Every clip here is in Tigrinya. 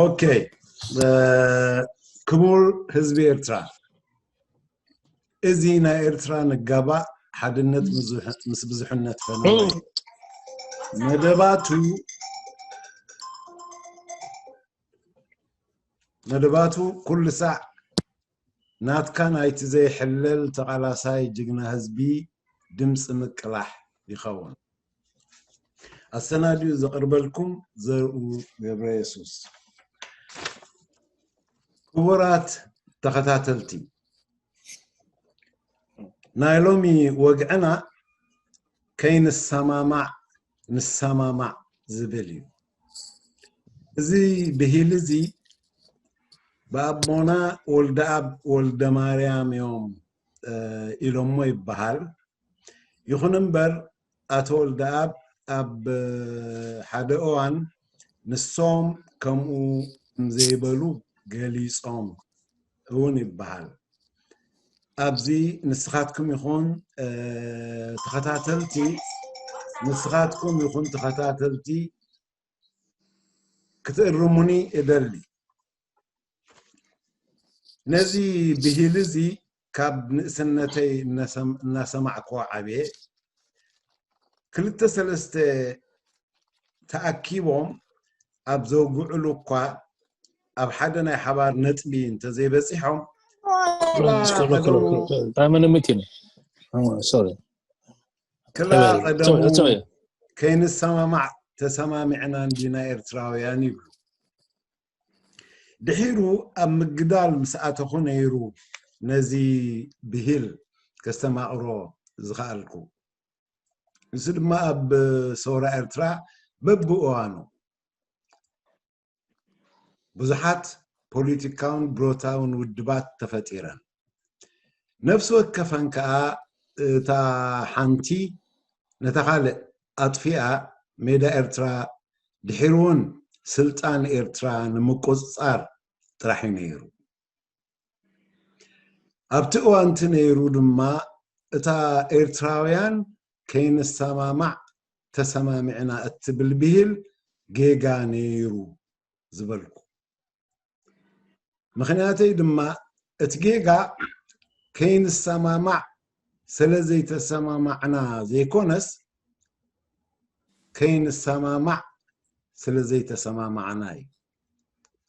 ኦኬ። ክቡር ህዝቢ ኤርትራ፣ እዚ ናይ ኤርትራ ንጋባእ፣ ሓድነት ምስ ብዙሕነት ፈነወ፣ መደባቱ መደባቱ ኩሉ ሳዕ ናትካ ናይቲ ዘይሕለል ተቓላሳይ ጅግና ህዝቢ ድምፂ ምቅላሕ ይኸውን። ኣሰናዲኡ ዘቕርበልኩም ዘርኡ ገብረ የሱስ። ክቡራት ተኸታተልቲ፣ ናይ ሎሚ ወግዕና ከይንሰማማዕ ንሰማማዕ ዝብል እዩ። እዚ ብሂል እዚ ብኣቦና ወልደኣብ ወልደ ማርያም እዮም ኢሎሞ ይበሃል። ይኹን እምበር ኣቶ ወልደኣብ ኣብ ሓደ እዋን ንሶም ከምኡ ከምዘይበሉ ገሊጾም እውን ይበሃል። ኣብዚ ንስኻትኩም ይኹን ተኸታተልቲ ንስኻትኩም ይኹን ተኸታተልቲ ክትእርሙኒ እደሊ። ነዚ ብሂል እዚ ካብ ንእስነተይ እናሰማዕክዎ ዓብየ። ክልተ ሰለስተ ተኣኪቦም ኣብ ዘውግዕሉ እኳ ኣብ ሓደ ናይ ሓባር ነጥቢ እንተዘይበፂሖም ክላ ቀደሙ ከይንሰማማዕ ተሰማሚዕና እንዲና ኤርትራውያን ይብሉ። ድሒሩ ኣብ ምግዳል ምስ ኣተኹ ነይሩ ነዚ ብሂል ከስተማቕሮ ዝኸኣልኩ። ንሱ ድማ ኣብ ሰውራ ኤርትራ በብእዋኑ ብዙሓት ፖለቲካውን ብረታውን ውድባት ተፈጢረን። ነፍሲ ወከፈን ከኣ እታ ሓንቲ ነታ ካልእ ኣጥፊኣ ሜዳ ኤርትራ ድሒሩ እውን ስልጣን ኤርትራ ንምቁጽጻር ጥራሕ እዩ ነይሩ። ኣብቲ እዋንቲ ነይሩ ድማ እታ ኤርትራውያን ከይንሰማማዕ ተሰማሚዕና እትብል ብሂል ጌጋ ነይሩ ዝበልኩ። ምኽንያተይ ድማ እቲ ጌጋ ከይንሰማማዕ ስለ ዘይተሰማማዕና ዘይኮነስ ከይንሰማማዕ ስለ ዘይተሰማማዕና እዩ።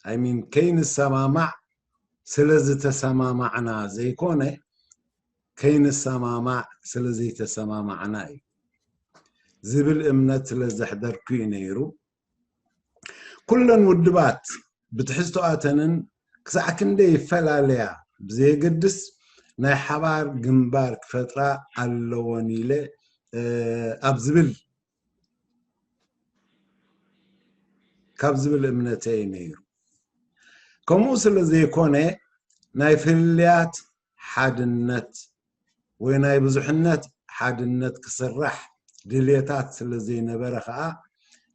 I mean ከይንሰማማዕ ስለ ዝተሰማማዕና ዘይኮነ ከይንሰማማዕ ስለ ዘይተሰማማዕና እዩ ዝብል እምነት ስለ ዘሕደርኩ እዩ ነይሩ። ኩለን ውድባት ብትሕዝቶኣተንን ክሳዕ ክንደይ ይፈላለያ ብዘየገድስ ናይ ሓባር ግንባር ክፈጥራ ኣለወን ኢለ ኣብ ዝብል ካብ ዝብል እምነተይ ነይሩ። ከምኡ ስለ ዘይኮነ ናይ ፍልልያት ሓድነት ወይ ናይ ብዙሕነት ሓድነት ክስራሕ ድልየታት ስለ ዘይነበረ ከኣ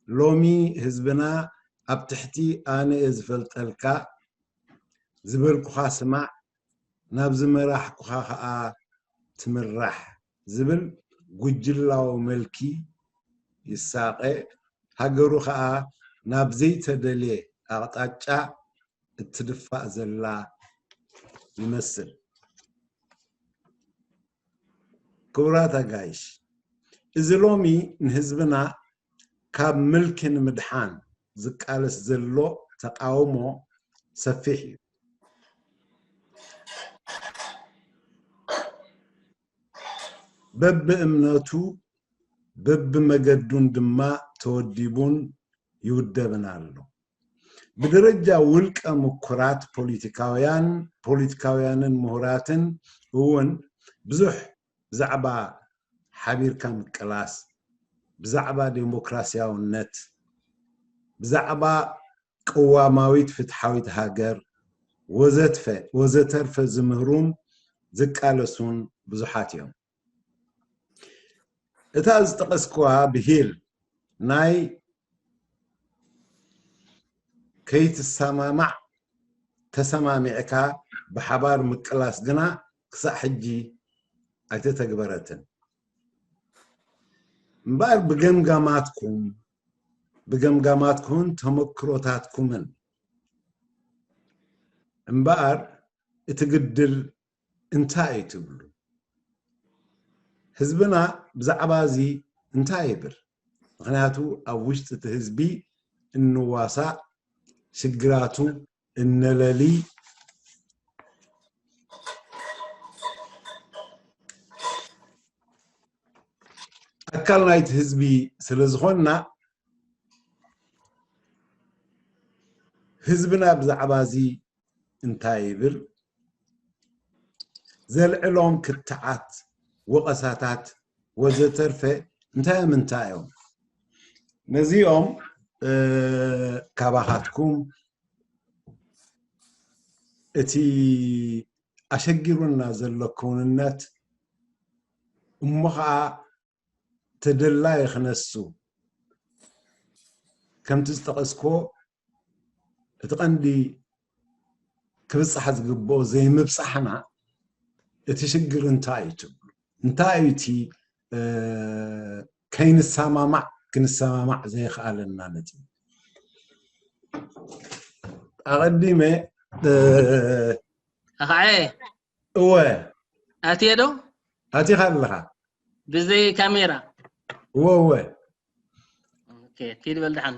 ሎሚ ህዝብና ኣብ ትሕቲ ኣነ እየ ዝፈልጠልካ ዝበልኩኻ ስማዕ ናብ ዝመራሕኩኻ ከኣ ትምራሕ ዝብል ጉጅላዊ መልኪ ይሳቐ፣ ሃገሩ ከኣ ናብ ዘይተደልየ ኣቕጣጫ እትድፋእ ዘላ ይመስል። ክቡራት ኣጋይሽ፣ እዚ ሎሚ ንህዝብና ካብ ምልኪ ንምድሓን ዝቃለስ ዘሎ ተቃውሞ ሰፊሕ እዩ። በብእምነቱ በብመገዱን ድማ ተወዲቡን ይውደብን ኣሎ። ብደረጃ ውልቀ ምኩራት ፖለቲካውያን ፖለቲካውያንን ምሁራትን እውን ብዙሕ ብዛዕባ ሓቢርካ ምቅላስ፣ ብዛዕባ ዴሞክራሲያውነት፣ ብዛዕባ ቅዋማዊት ፍትሓዊት ሃገር ወዘትፈ ወዘተርፈ ዝምህሩን ዝቃለሱን ብዙሓት እዮም። እታ ዝጠቐስክዋ ብሂል ናይ ከይትሰማማዕ ተሰማሚዕካ ብሓባር ምቅላስ ግና ክሳዕ ሕጂ ኣይተተግበረትን። እምበኣር ብገምጋማትኩም ብገምጋማትኩምን ተመክሮታትኩምን እምበኣር እቲ ግድል እንታይ እዩ ትብሉ? ህዝብና ብዛዕባ እዚ እንታይ ይብል? ምኽንያቱ ኣብ ውሽጢ እቲ ህዝቢ እንዋሳእ ሽግራቱ እነለሊ ኣካል ናይቲ ህዝቢ ስለ ዝኾንና ህዝብና ብዛዕባ እዚ እንታይ ይብል? ዘልዕሎም ክትዓት፣ ወቐሳታት ወዘተርፈ እንታይ እዮም እንታይ እዮም? ነዚኦም ካባኻትኩም እቲ ኣሸጊሩና ዘሎ ክውንነት እሞ ኸዓ ተደላይ ክነሱ ከምቲ ዝጠቐስክዎ እቲ ቀንዲ ክብፃሕ ዝግብኦ ዘይምብፃሕና እቲ ሽግር እንታይ እዩ ትብሉ? እንታይ እዩ እቲ ከይንሰማማዕ ክንሰማማዕ ዘየኽኣለና ነጥቢ? ኣቐዲመ ኣኻዐ እወ ኣትየ ዶ ኣቲኻ ኣለኻ ብዘይ ካሜራ እወ እወ ኪድ በል ደሓን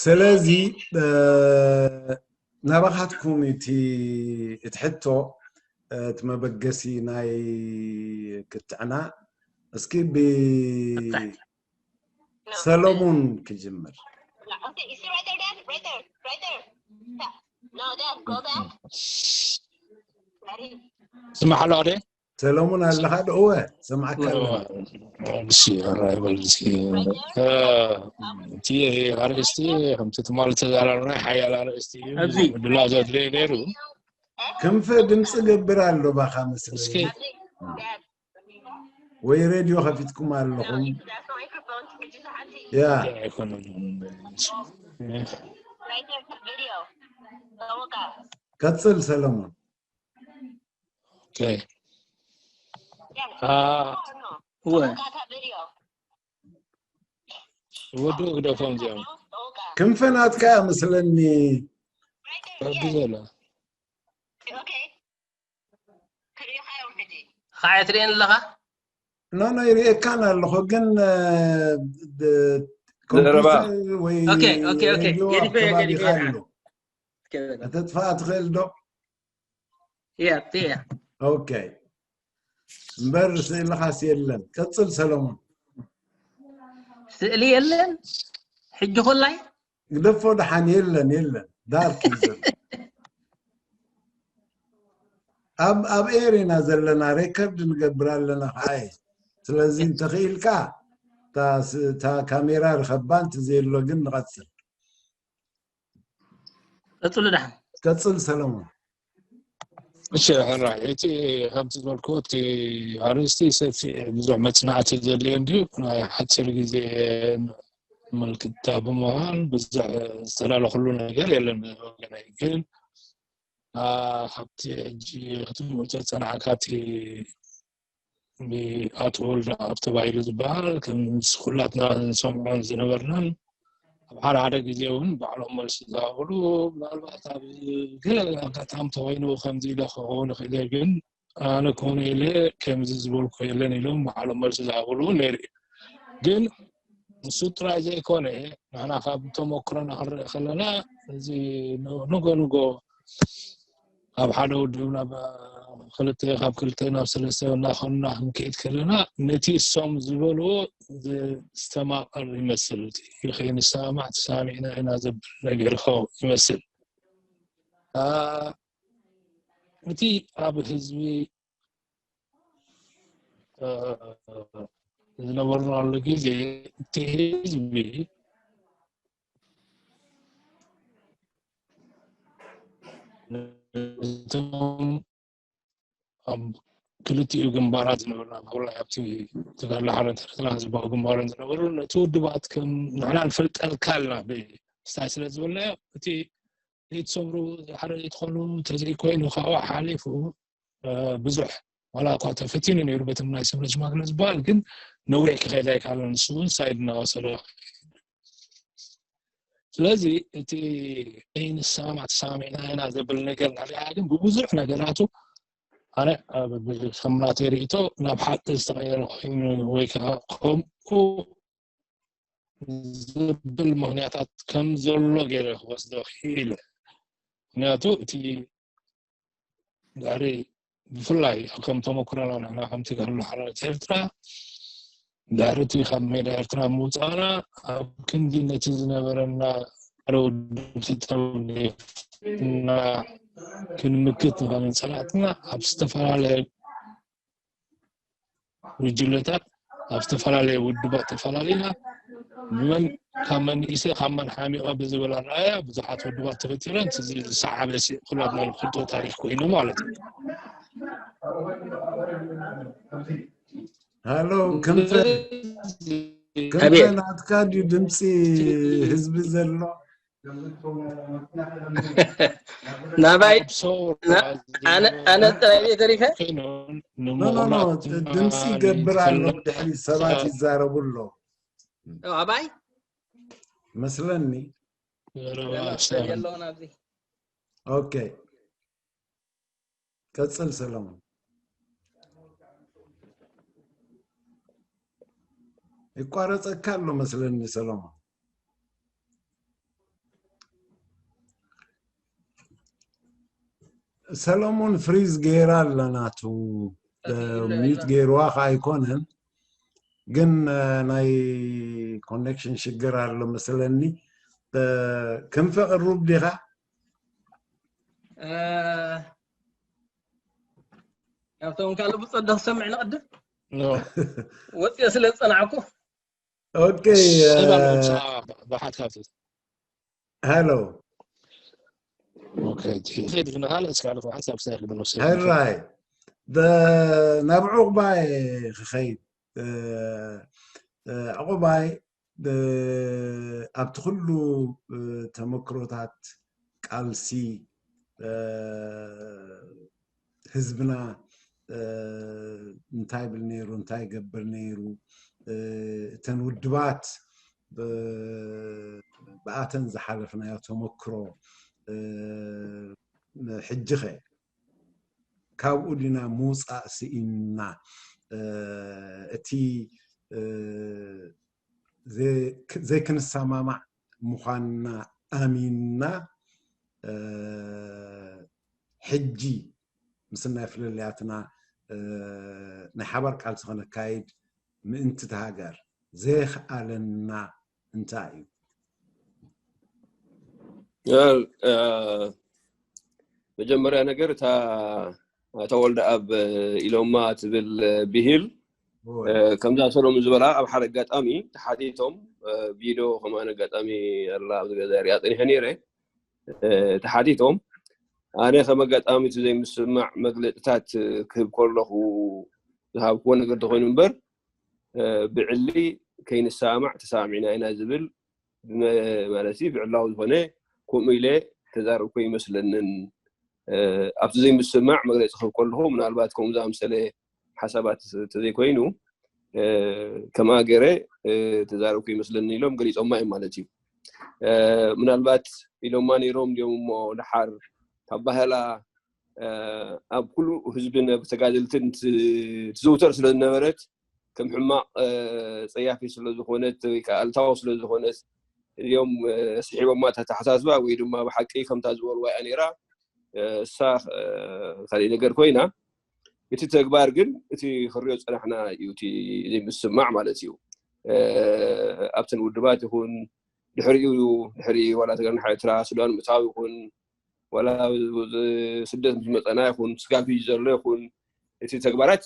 ስለዚ ናባኻትኩም እቲ እቲ ሕቶ እቲ መበገሲ ናይ ክትዕና እስኪ ብሰሎሙን ክጅምር ስማዕ ኣሎ ደ ሰሎሙን ኣለኻ ዶ እወ ሰማዕካ ኣለኹ እሺ ኣራይ በል እስኪ እቲ ኣርእስቲ ከምቲ ትማል ተዛራርና ሓያል ኣርእስቲ እዩ ኣብዚ። ድላ ዘድልየ ነይሩ ክንፈ ድምፂ ገብር ኣሎ ባኻ መስለኒ እስኪ ወይ ሬድዮ ከፊትኩም ኣለኹም ያ ኣይኮነን ቀፅል ሰለሞን ኦኬ አ እወ ወዱ ግደፎም እዚኦም ክንፈ ናትካ እያ መስለኒ ሕጊ ዘሎ ኻዕ ትርእየን ኣለኻ ኖ ኖ ይርእየካን ኣለኹ ግን እ፣ ብ- ዘረባ። ኮምፒውተር ወይ ኦኬ፣ ኦኬ፣ ኦኬ። ሬድዮ ኣብ ገዲፈዮ፣ ከባቢኻ ገዲፈዮ። ኣሎ ከተጥፋኣ ትኽእል ዶ እያ እያ ኦኬ እምበር ስእልኻስ የለን ቀፅል ሰለሙን ስእሊ የለን ሕጂ ኩላይ ግደፎ ደሓን የለን የለን ዳርክ እዩ ዘሎ ኣብ ኣብ ኤር ኢና ዘለና ሬከርድ ንገብር ኣለና ከዓ እዩ ስለዚ እንተኽኢልካ እታ ስ- እታ ካሜራ ርኸባ እንተዘየሎ ግን ንቐፅል ቀፅሉ ደሓን ቀፅል ሰለሙን እሺ ሕራይ እቲ ከምቲ ዝበልኩ እቲ ኣርእስቲ ሰፊሕ ብዙሕ መፅናዕቲ ዘድልዮ እንድዩ ናይ ሓፂር ግዜ ምልክታ ብምዃን ብዙሕ ዝተላለኹሉ ነገር የለን ወገነይ ግን አ፣ ካብቲ ሕጂ ክትምልኮ ዝፀናሕካ እቲ ብኣቶ ወልደኣብ ተባሂሉ ዝበሃል ከም ምስ ኩላትና ንሰምዖን ዝነበርናን ኣብ ሓደ ሓደ ግዜ እውን ባዕሎም መልሲ ዝሃብሉ ምናልባት ኣብ ገለ ኣጋጣሚ ተኮይኑ ከምዚ ኢለ ክኸውን ይኽእል እየ ግን ኣነ ክኾነ ኢለ ከምዚ ዝበልኩ የለን ኢሎም ባዕሎም መልሲ ዝሃብሉ እውን ነይሩ እዩ ግን ንሱ ጥራይ ዘይኮነ ንሕና ካብ ተመክሮና ክንርኢ ከለና እዚ ንጎ ንጎ ካብ ሓደ ውድብ ናብ ክልተ ካብ ክልተ ናብ ሰለስተ እናኾንና ክንከይድ ከለና ነቲ እሶም ዝበልዎ ዘስተማቕር ይመስል እቲ ከይንሰማማዕ ተሰማሚዕና ኢና ዘብል ነገር ይኸውን ይመስል እቲ ኣብ ህዝቢ ዝነበርናሉ ግዜ እቲ ህዝቢ ነቶም ኣብ ክልቲኡ ግንባራት ዝነበርና ብፍላይ ኣብቲ ተጋድሎ ሓርነት ኤርትራ ህዝባዊ ግንባርን ዝነበሩ ነቲ ውድባት ከም ንሕና ንፈልጠልካ ኣለና ብስታይ ስለ ዝበልናዮ እቲ ዘይትሰምሩ ሓደ ዘይትኾኑ እንተዘይኮይኑ ካብኡ ሓሊፉ ብዙሕ ዋላ እኳ ተፈቲኑ ነይሩ በቶም ናይ ስምረት ሽማግለ ዝበሃል ግን ነዊሕ ክኸይድ ኣይከኣለን ንሱ እውን ሳይድ እናወሰዶ ስለዚ እቲ ከይንሰማማዕ ተሰማሚዕና ኢና ዘብል ነገር ንሪኣ፣ ግን ብብዙሕ ነገራቱ ኣነ ከም ናተይ ርእይቶ ናብ ሓቂ ዝተቐየረ ኮይኑ ወይ ከዓ ከምኡ ዝብል ምኽንያታት ከም ዘሎ ገይረ ክወስዶ ክኢለ። ምኽንያቱ እቲ ድሕሪ ብፍላይ ከም ተመኩሮና ንሕና ከም ተጋድሎ ሓርነት ኤርትራ ድሕሪ እቲ ካብ ሜዳ ኤርትራ ምውፃእና ኣብ ክንዲ ነቲ ዝነበረና ጸረ ውድብ ተጠርኒፍና ክንምክት ንኸምን ጸላእትና ኣብ ዝተፈላለየ ጉጅለታት ኣብ ዝተፈላለየ ውድባት ተፈላለና ብመን ካብ መን ኢሰ ካብ መን ሓሚቐ ብዝብል ኣረኣያ ብዙሓት ውድባት ተፈጢረን እዚ ዝሰዓበ ኩላትና ንፈልጦ ታሪክ ኮይኑ ማለት እዩ። ሃሎ ክንፈ ክንፈ ናትካ ድዩ ድምፂ ህዝቢ ዘሎ? ናባይ ኣነ ጥራይ ተሪፈ። ድምፂ ይገብር ኣሎ ድሕሪ ሰባት ይዛረቡ ኣሎ ኣባይ መስለኒ። ኣለውን ኣብዚ ኦኬ ቀጽል ሰለሞን። ይቋረጸካ ኣሎ መስለኒ ሰለሞን። ሰለሞን ፍሪዝ ገይራ ኣላ ናቱ ሚዩት ገይርዋ ከ ኣይኮነን ግን ናይ ኮኔክሽን ሽግር ኣሎ መስለኒ። ክንፈ ቅሩብ ዲኻ? ካብቶም ካልእ ብፀዳ ክሰምዕ ንቕድም ወፂኦ ስለ ዝፀናዕኩ ኦኬ ሰላም ብሓት ካብቲ ሃሎ ኦኬ ኸይድ ግን ካልእ እስካልኩ ሓሳብ ሳይል ብነፍሲ ሕራይ ናብ ዕቑባይ ክኸይድ ዕቑባይ ኣብቲ ኩሉ ተመክሮታት ቃልሲ ህዝብና እንታይ ይብል ነይሩ እንታይ ይገብር ነይሩ እተን ውድባት ብኣተን ዝሓለፍናዮ ተመክሮ ሕጂ ኸ ካብኡ ዲና ምውፃእ ስኢንና እቲ ዘይክንሰማማዕ ምዃንና ኣሚንና ሕጂ ምስናይ ፍልልያትና ናይ ሓባር ቃልሲ ከነካይድ ምእንቲ እቲ ሃገር ዘየኽኣለና እንታይ እዩ? መጀመርያ ነገር እታ ተወልደ ኣብ ኢሎማ ትብል ብሂል ከምዛ ሰሎሙን ዝበላ ኣብ ሓደ ኣጋጣሚ ተሓቲቶም ቪድዮ ከማን ኣጋጣሚ ኣላ ኣብዚ ገዛ ሪኣ ፀኒሐ ነይረ ተሓቲቶም ኣነ ከም ኣጋጣሚ እቲ ዘይምስማዕ መግለፅታት ክህብ ከለኹ ዝሃብክዎ ነገር ተኮይኑ እምበር ብዕሊ ከይንሰማማዕ ተሰማሚዕና ኢና ዝብል ማለት ብዕላዊ ዝኾነ ከምኡ ኢለ ተዛረብኩ ይመስለንን ኣብቲ ዘይምስማዕ መግለፂ ክህብ ከለኹ ምናልባት ከምኡ ዝኣምሰለ ሓሳባት ተዘይኮይኑ ከምኣ ገይረ ተዛረብኩ ይመስለኒ ኢሎም ገሊፆማ እዮም ማለት እዩ ምናልባት ኢሎማ ነይሮም እንዲዮም እሞ ድሓር ካብ ባህላ ኣብ ኩሉ ህዝብን ኣብ ተጋደልትን ትዝውተር ስለ ዝነበረት ከም ሕማቕ ፀያፊ ስለ ዝኾነት ወይ ከዓ ኣልታዊ ስለ ዝኾነት እዮም ስሒቦማ ተተሓሳስባ ወይ ድማ ብሓቂ ከምታ ዝበልዋ እያ ነይራ እሳ ካሊእ ነገር ኮይና እቲ ተግባር ግን እቲ ክሪኦ ዝፀናሕና እዩ እቲ ዘይምስማዕ ማለት እዩ ኣብተን ውድባት ይኹን ድሕሪኡ ድሕሪ ዋላ ተገርናሕ ኤርትራ ሱዳን ምእታው ይኹን ዋላ ስደት ምስ መፀና ይኹን ስጋብ ሕጂ ዘሎ ይኹን እቲ ተግባራት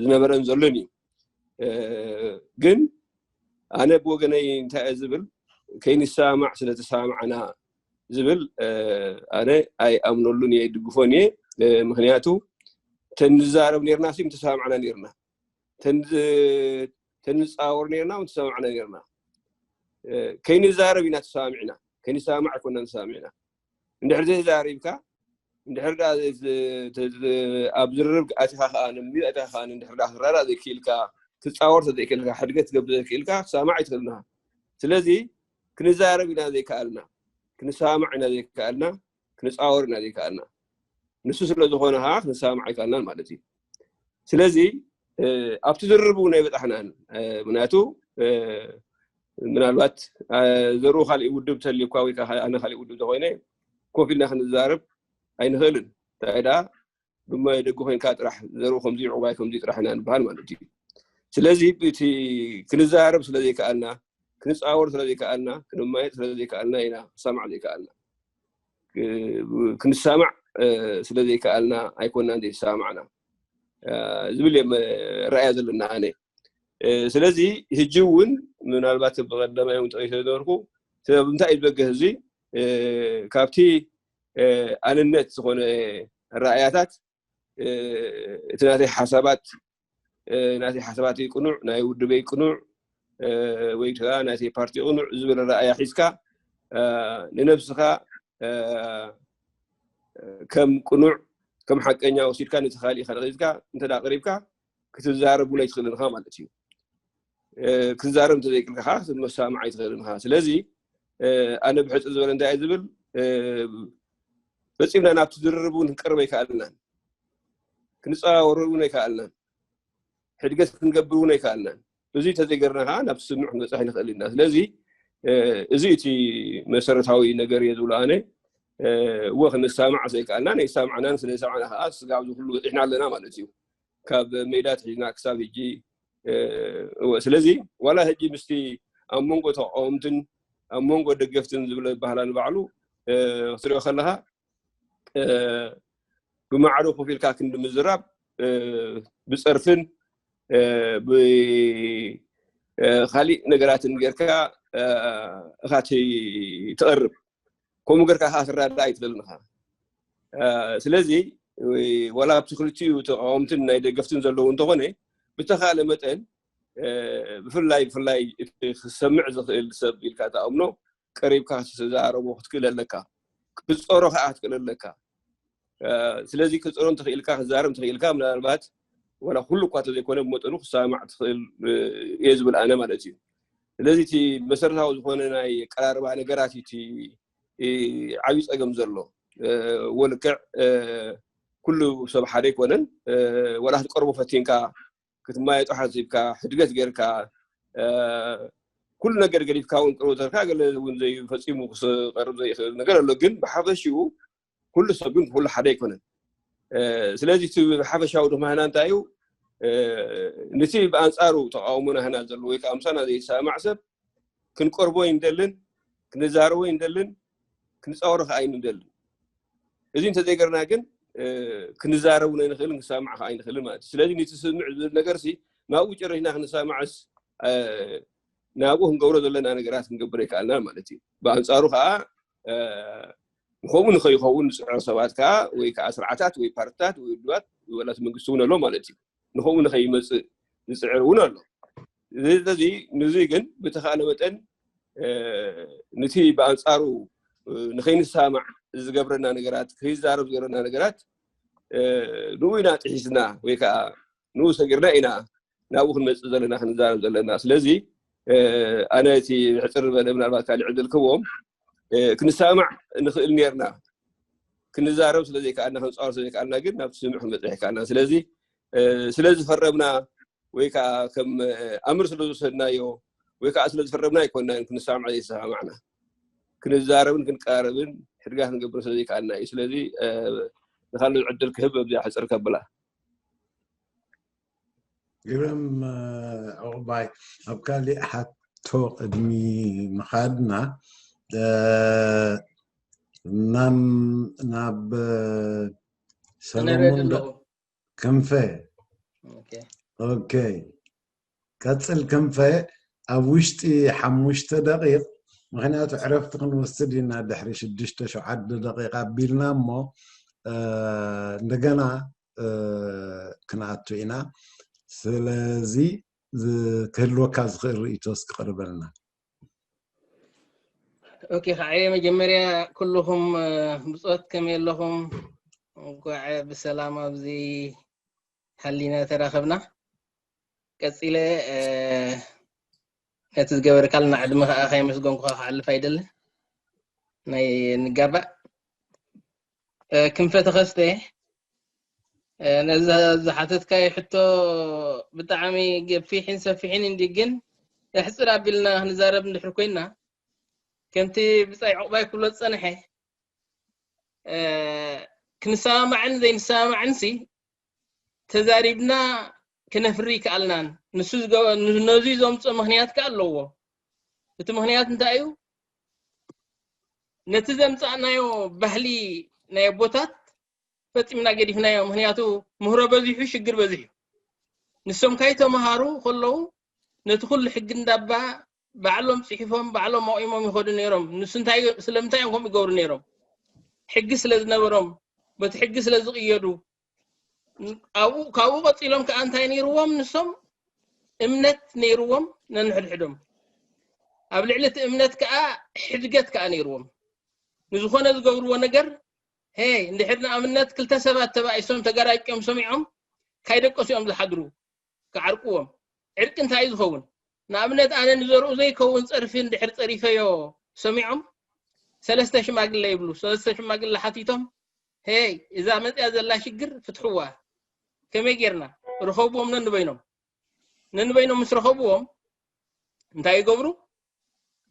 ዝነበረን ዘሎን እዩ ግን ኣነ ብወገነይ እንታይ እየ ዝብል ከይንሰማማዕ ስለ ተሰማማዕና ዝብል ኣነ ኣይኣምነሉን እየ ይድግፎን እየ ምክንያቱ ተንዛረብ ነርና ሲ ምተሰማማዕና ነርና ተንፃወር ነርና ምተሰማማዕና ነርና ከይንዛረብ ኢና ተሰማሚዕና ከይንሰማማዕ ኣይኮና ተሰማሚዕና እንድሕር ዘይዛሪብካ እንድሕር ኣብ ዝርርብ ኣቲኻ ከዓ ንምዩ ኣቲኻ ከዓ እንድሕር ክረዳእ ዘይክኢልካ ትፃወር ተዘይክእልካ ሕድገት ትገብር ዘይክእልካ ክሰማዕ ኣይትኽእልና ስለዚ ክንዛረብ ኢና ዘይከኣልና፣ ክንሰማማዕ ኢና ዘይከኣልና፣ ክንፃወር ኢና ዘይከኣልና። ንሱ ስለ ዝኾነ ከዓ ክንሰማማዕ ኣይከኣልናን ማለት እዩ። ስለዚ ኣብቲ ዝርርብ እውን ኣይበፃሕናን። ምክንያቱ ምናልባት ዘርኡ ካሊእ ውድብ ተልዩኳ ወይ ከዓ ኣነ ካሊእ ውድብ ተኮይነ ኮፍ ኢልና ክንዛረብ ኣይንኽእልን። እንታይ ደኣ ብመደጊ ኮይንካ ጥራሕ ዘርኡ ከምዚ ዕባይ ከምዚ ጥራሕ ኢና ንበሃል ማለት እዩ። ስለዚ እቲ ክንዛረብ ስለዘይከኣልና፣ ክንፃወር ስለዘይከኣልና፣ ክንማየጥ ስለዘይከኣልና ኢና ክሰማዕ ዘይከኣልና። ክንሰማዕ ስለዘይከኣልና ኣይኮናን ዘይሰማዕና ዝብል እዮም ራእያ ዘለና ኣነ። ስለዚ ህጂ እውን ምናልባት ብቀዳማይ እውን ጠቂሰ ዝነበርኩ ሰበብ እንታይ እዩ ዝበገህ እዚ ካብቲ ኣንነት ዝኾነ ራእያታት እቲ ናተይ ሓሳባት ናተይ ሓሳባተይ ቅኑዕ፣ ናይ ውድበይ ቅኑዕ ወይ ከዓ ናተይ ፓርቲ ቅኑዕ ዝብል ራእያ ሒዝካ ንነብስኻ ከም ቅኑዕ ከም ሓቀኛ ወሲድካ ነቲ ካሊእ ከረኺዝካ እንተ ኣቅሪብካ ክትዛረብ እውን ኣይትኽእልን ኢኻ ማለት እዩ። ክትዛረብ እንተዘይክልካ ከዓ ክትመሳማዕ ኣይትኽእልን ኢኻ። ስለዚ ኣነ ብሕፅር ዝበለ እንታይ እየ ዝብል ፈፂምና ናብቲ ዝርርብ እውን ክንቀርብ ኣይከኣልናን፣ ክንፀዋወር እውን ኣይከኣልናን፣ ሕድገት ክንገብር እውን ኣይከኣልናን። እዚ ተዘይገርና ከዓ ናብ ስምምዕ ክንበፅሕ ኣይንኽእል ኢና። ስለዚ እዚ እቲ መሰረታዊ ነገር እየ ዝብሎ ኣነ። እወ ክንሰማዕ ዘይከኣልና ናይ ሰማዕናን ስለ ሰማዕና ከዓ ስጋብ እዚ ኩሉ በፂሕና ኣለና ማለት እዩ። ካብ ሜዳ ትሒዝና ክሳብ ሕጂ እወ ስለዚ ዋላ ሕጂ ምስቲ ኣብ መንጎ ተቃወምትን ኣብ መንጎ ደገፍትን ዝብለ ባህላ ንባዕሉ ክትሪኦ ከለካ ብማዕዶ ኮፍ ኢልካ ክንዲ ምዝራብ ብፀርፍን ብካሊእ ነገራትን ጌርካ እኻ ትቐርብ። ከምኡ ጌርካ ከዓ ትረዳእ ኣይትኽእልን ኢኻ። ስለዚ ዋላ ኣብቲ ክልቲኡ ተቃወምትን ናይ ደገፍትን ዘለዉ እንተኾነ ብተኻለ መጠን ብፍላይ ብፍላይ እቲ ክሰምዕ ዝኽእል ሰብ ኢልካ ተኣምኖ ቀሪብካ ክትዛረቦ ክትክእል ኣለካ። ክትፀሮ ከዓ ክትክእል ኣለካ። ስለዚ ክትፀሮ እንተኽኢልካ ክትዛረብ እንተኽኢልካ ምናልባት ዋላ ኩሉ እኳ ተዘይኮነ ብመጠኑ ክሰማማዕ ትኽእል እየ ዝብል ኣነ ማለት እዩ። ስለዚ እቲ መሰረታዊ ዝኾነ ናይ ኣቀራርባ ነገራት እቲ ዓብዪ ፀገም ዘሎ ወልክዕ ኩሉ ሰብ ሓደ ኣይኮነን። ዋላ ክትቀርቦ ፈቲንካ ክትማየጦ ሓሲብካ ሕድገት ጌርካ ኩሉ ነገር ገዲፍካ እውን ቅርቡ ተርካ ገለ እውን ዘይፈፂሙ ክቀርብ ዘይኽእል ነገር ኣሎ። ግን ብሓፈሽኡ ኩሉ ሰብ ግን ኩሉ ሓደ ኣይኮነን። ስለዚ እቲ ሓፈሻዊ ድማህና እንታይ እዩ? ነቲ ብኣንፃሩ ተቃውሞና ህና ዘሎ ወይ ከዓ ምሳና ዘይሰማዕ ሰብ ክንቀርቦ ኣይንደልን፣ ክንዛረቦ ኣይንደልን፣ ክንፃወሮ ከዓ ኣይንደልን። እዚ እንተዘይገርና ግን ክንዛረብ እውን ኣይንኽእልን፣ ክንሰማዕ ከዓ ኣይንኽእልን ማለት እዩ። ስለዚ ነቲ ስምዕ ዝብል ነገር ሲ ናብኡ ጨሪሕና ክንሰማዕስ ናብኡ ክንገብሮ ዘለና ነገራት ክንገብር ኣይከኣልናን ማለት እዩ። ብኣንፃሩ ከዓ ንከምኡ ንከይኸውን ዝፅዕሩ ሰባት ከዓ ወይ ከዓ ስርዓታት ወይ ፓርትታት ወይ ውድባት ወይ ዋላ እቲ መንግስቲ እውን ኣሎ ማለት እዩ። ንከምኡ ንከይመፅእ ዝፅዕር እውን ኣሎ። ስለዚ ንዚ ግን ብተኻእለ መጠን ነቲ ብኣንፃሩ ንከይንሰማዕ ዝገብረና ነገራት ከይዛረብ ዝገብረና ነገራት ንኡ ኢና ጥሒስና ወይ ከዓ ንኡ ሰጊርና ኢና ናብኡ ክንመፅእ ዘለና ክንዛረብ ዘለና። ስለዚ ኣነ እቲ ሕፅር ዝበለ ምናልባት ካልእ ዕድል ክህቦም ክንሰማማዕ ንኽእል ነርና። ክንዛረብ ስለዘይከኣልና ክንፃወር ስለዘይከኣልና ግን ናብ ስምምዕ ክንበፅሕ ይከኣልና። ስለዚ ስለዝፈረምና ወይ ከዓ ከም ኣምር ስለዝወሰድናዮ ወይ ከዓ ስለዝፈረምና ኣይኮናን ክንሰማማዕ ዘይሰማማዕና። ክንዛረብን ክንቀራረብን ሕድጋ ክንገብር ስለዘይከኣልና እዩ። ስለዚ ንካልእ ዕድል ክህብ ኣብዚኣ ሕፅር ከብላ። ግርም ዕቑባይ፣ ኣብ ካሊእ ሓቶ ቅድሚ ምኻድና ናብ ሰለሞን ክንፈ። ኦኬ፣ ቀፅል ክንፈ። ኣብ ውሽጢ ሓሙሽተ ደቂቕ፣ ምክንያቱ ዕረፍቲ ክንወስድ ኢና ድሕሪ ሽዱሽተ ሸውዓተ ደቂቕ ኣቢልና እሞ እንደገና ክንኣቱ ኢና። ስለዚ ክህልወካ ዝኽእል ርእይቶ እስኪ ቅርበልና። ኦኬ፣ ከዓየ መጀመርያ ኩልኹም ብፆት ከመይ ኣለኹም? እንኳዕ ብሰላም ኣብዚ ሓሊና ተራኸብና። ቀፂለ ነቲ ዝገበርካልና ዕድመ ከዓ ከየመስገንኩኻ ክሓልፍ ኣይደልን። ናይ ንጋባእ ክንፈ ተኸስተ ነዛ ዝሓተትካዮ ሕቶ ብጣዕሚ ገፊሕን ሰፊሕን እንዲ ግን ኣሕፅር ኣቢልና ክንዛረብ እንድሕር ኮይና ከምቲ ብፃይ ዕቑባይ ክብሎ ዝፀንሐ ክንሰማማዕን ዘይንሰማማዕን ሲ ተዛሪብና ክነፍሪ ይከኣልናን ንሱ ነዙ ዘምፅኦ ምክንያት ከ ኣለዎ። እቲ ምክንያት እንታይ እዩ? ነቲ ዘምፃእናዮ ባህሊ ናይ ኣቦታት ፈፂምና ገዲፍናዮ። ምክንያቱ ምህሮ በዚሑ ሽግር በዚሑ። ንሶም ካይተምሃሩ ከለዉ ነቲ ኩሉ ሕጊ እንዳባ ባዕሎም ፅሒፎም ባዕሎም ኣቑሞም ይኸዱ ነይሮም። ንሱ እንታይ ስለምንታይ እዮም ከምኡ ይገብሩ ነይሮም? ሕጊ ስለ ዝነበሮም በቲ ሕጊ ስለ ዝቕየዱ ኣብኡ ካብኡ ቀፂሎም ከዓ እንታይ ነይርዎም ንሶም እምነት ነይርዎም ነንሕድሕዶም ኣብ ልዕሊ እቲ እምነት ከዓ ሕድገት ከዓ ነይርዎም ንዝኾነ ዝገብርዎ ነገር ሄ እንድሕር ንኣብነት ክልተ ሰባት ተባኢሶም ተገራጭዮም ሰሚዖም ካይደቀሱ እዮም ዝሓድሩ ክዓርቅዎም ዕርቂ እንታይ እዩ ዝኸውን ንኣብነት ኣነ ንዘርኡ ዘይከውን ፀርፊ እንድሕር ፀሪፈዮ ሰሚዖም ሰለስተ ሽማግለ ይብሉ ሰለስተ ሽማግለ ሓቲቶም ሄይ እዛ መፅያ ዘላ ሽግር ፍትሕዋ ከመይ ጌርና ርኸብዎም ነንበይኖም ነንበይኖም ምስ ረኸብዎም እንታይ ይገብሩ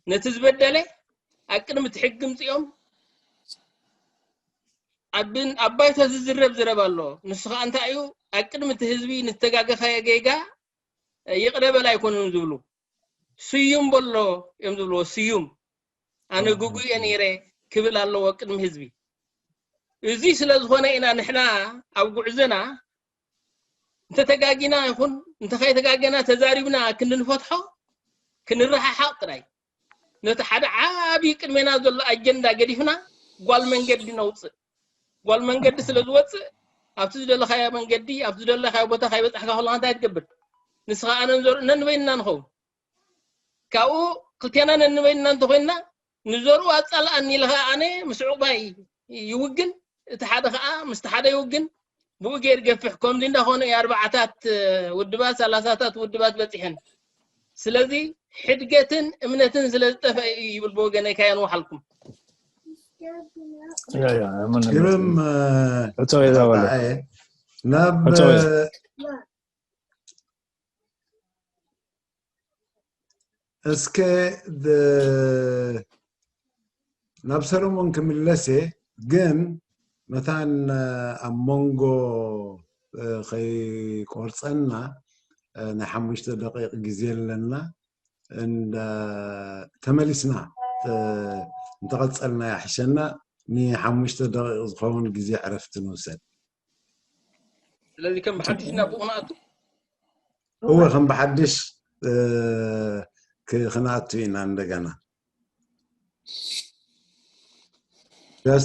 ነቲ ዝበደለ ኣብ ቅድሚ እቲ ሕጊ ምፅኦም ኣብ ባይቶ ዝዝረብ ዝረብ ኣሎ ንሱ ከዓ እንታይ እዩ ኣብ ቅድሚ እቲ ህዝቢ ንዝተጋገኻዮ ጌጋ ይቕረ በል ኣይኮኑን ዝብሉ ስዩም በሎ እዮም ዝብልዎ ስዩም ኣነ ግጉየ ነይረ ክብል ኣለዎ ቅድሚ ህዝቢ እዚ ስለ ዝኾነ ኢና ንሕና ኣብ ጉዕዘና እንተተጋጊና ይኹን እንተኸይተጋገና ተዛሪብና ክንድንፈትሖ ክንረሓሓቕ ጥራይ ነቲ ሓደ ዓብዪ ቅድሜና ዘሎ ኣጀንዳ ገዲፍና ጓል መንገዲ ነውፅእ ጓል መንገዲ ስለ ዝወፅእ ኣብቲ ዝደለኻዮ መንገዲ ኣብቲ ዝደለኻዮ ቦታ ካይበፃሕካ ከለካ እንታይ ትገብር ንስኻ ኣነን ዘርኡ ነንበይንና ንኸውን ካብኡ ክልቴና ነንበይንና እንተኮይንና ንዘርኡ ኣፃልኣኒ ኢለ ከዓ ኣነ ምስ ዕቑባይ ይውግን እቲ ሓደ ከዓ ምስቲ ሓደ ይውግን ብኡ ገይር ገፍሕ ከምዚ እንዳኾነ እዩ ኣርባዓታት ውድባት ሰላሳታት ውድባት በፂሐን ስለዚ ሕድገትን እምነትን ስለ ዝጠፈአ እዩ ይብል ብወገነይ ካያን ወሓልኩም ግርም ናብ እስከ ናብ ሰሎሞን ክምለሰ ግን መታን ኣብ መንጎ ከይቆርፀና ናይ ሓሙሽተ ደቂቕ ግዜ ኣለና እንዳ ተመሊስና እንተቐፀልና ያሕሸና ንሓሙሽተ ደቂቕ ዝኸውን ግዜ ዕረፍቲ ንውሰድ ስለዚ ከም ብሓድሽ ናብ ብቑ ንኣቱ እወ ከም ብሓድሽ ክንኣቱ ኢና እንደገና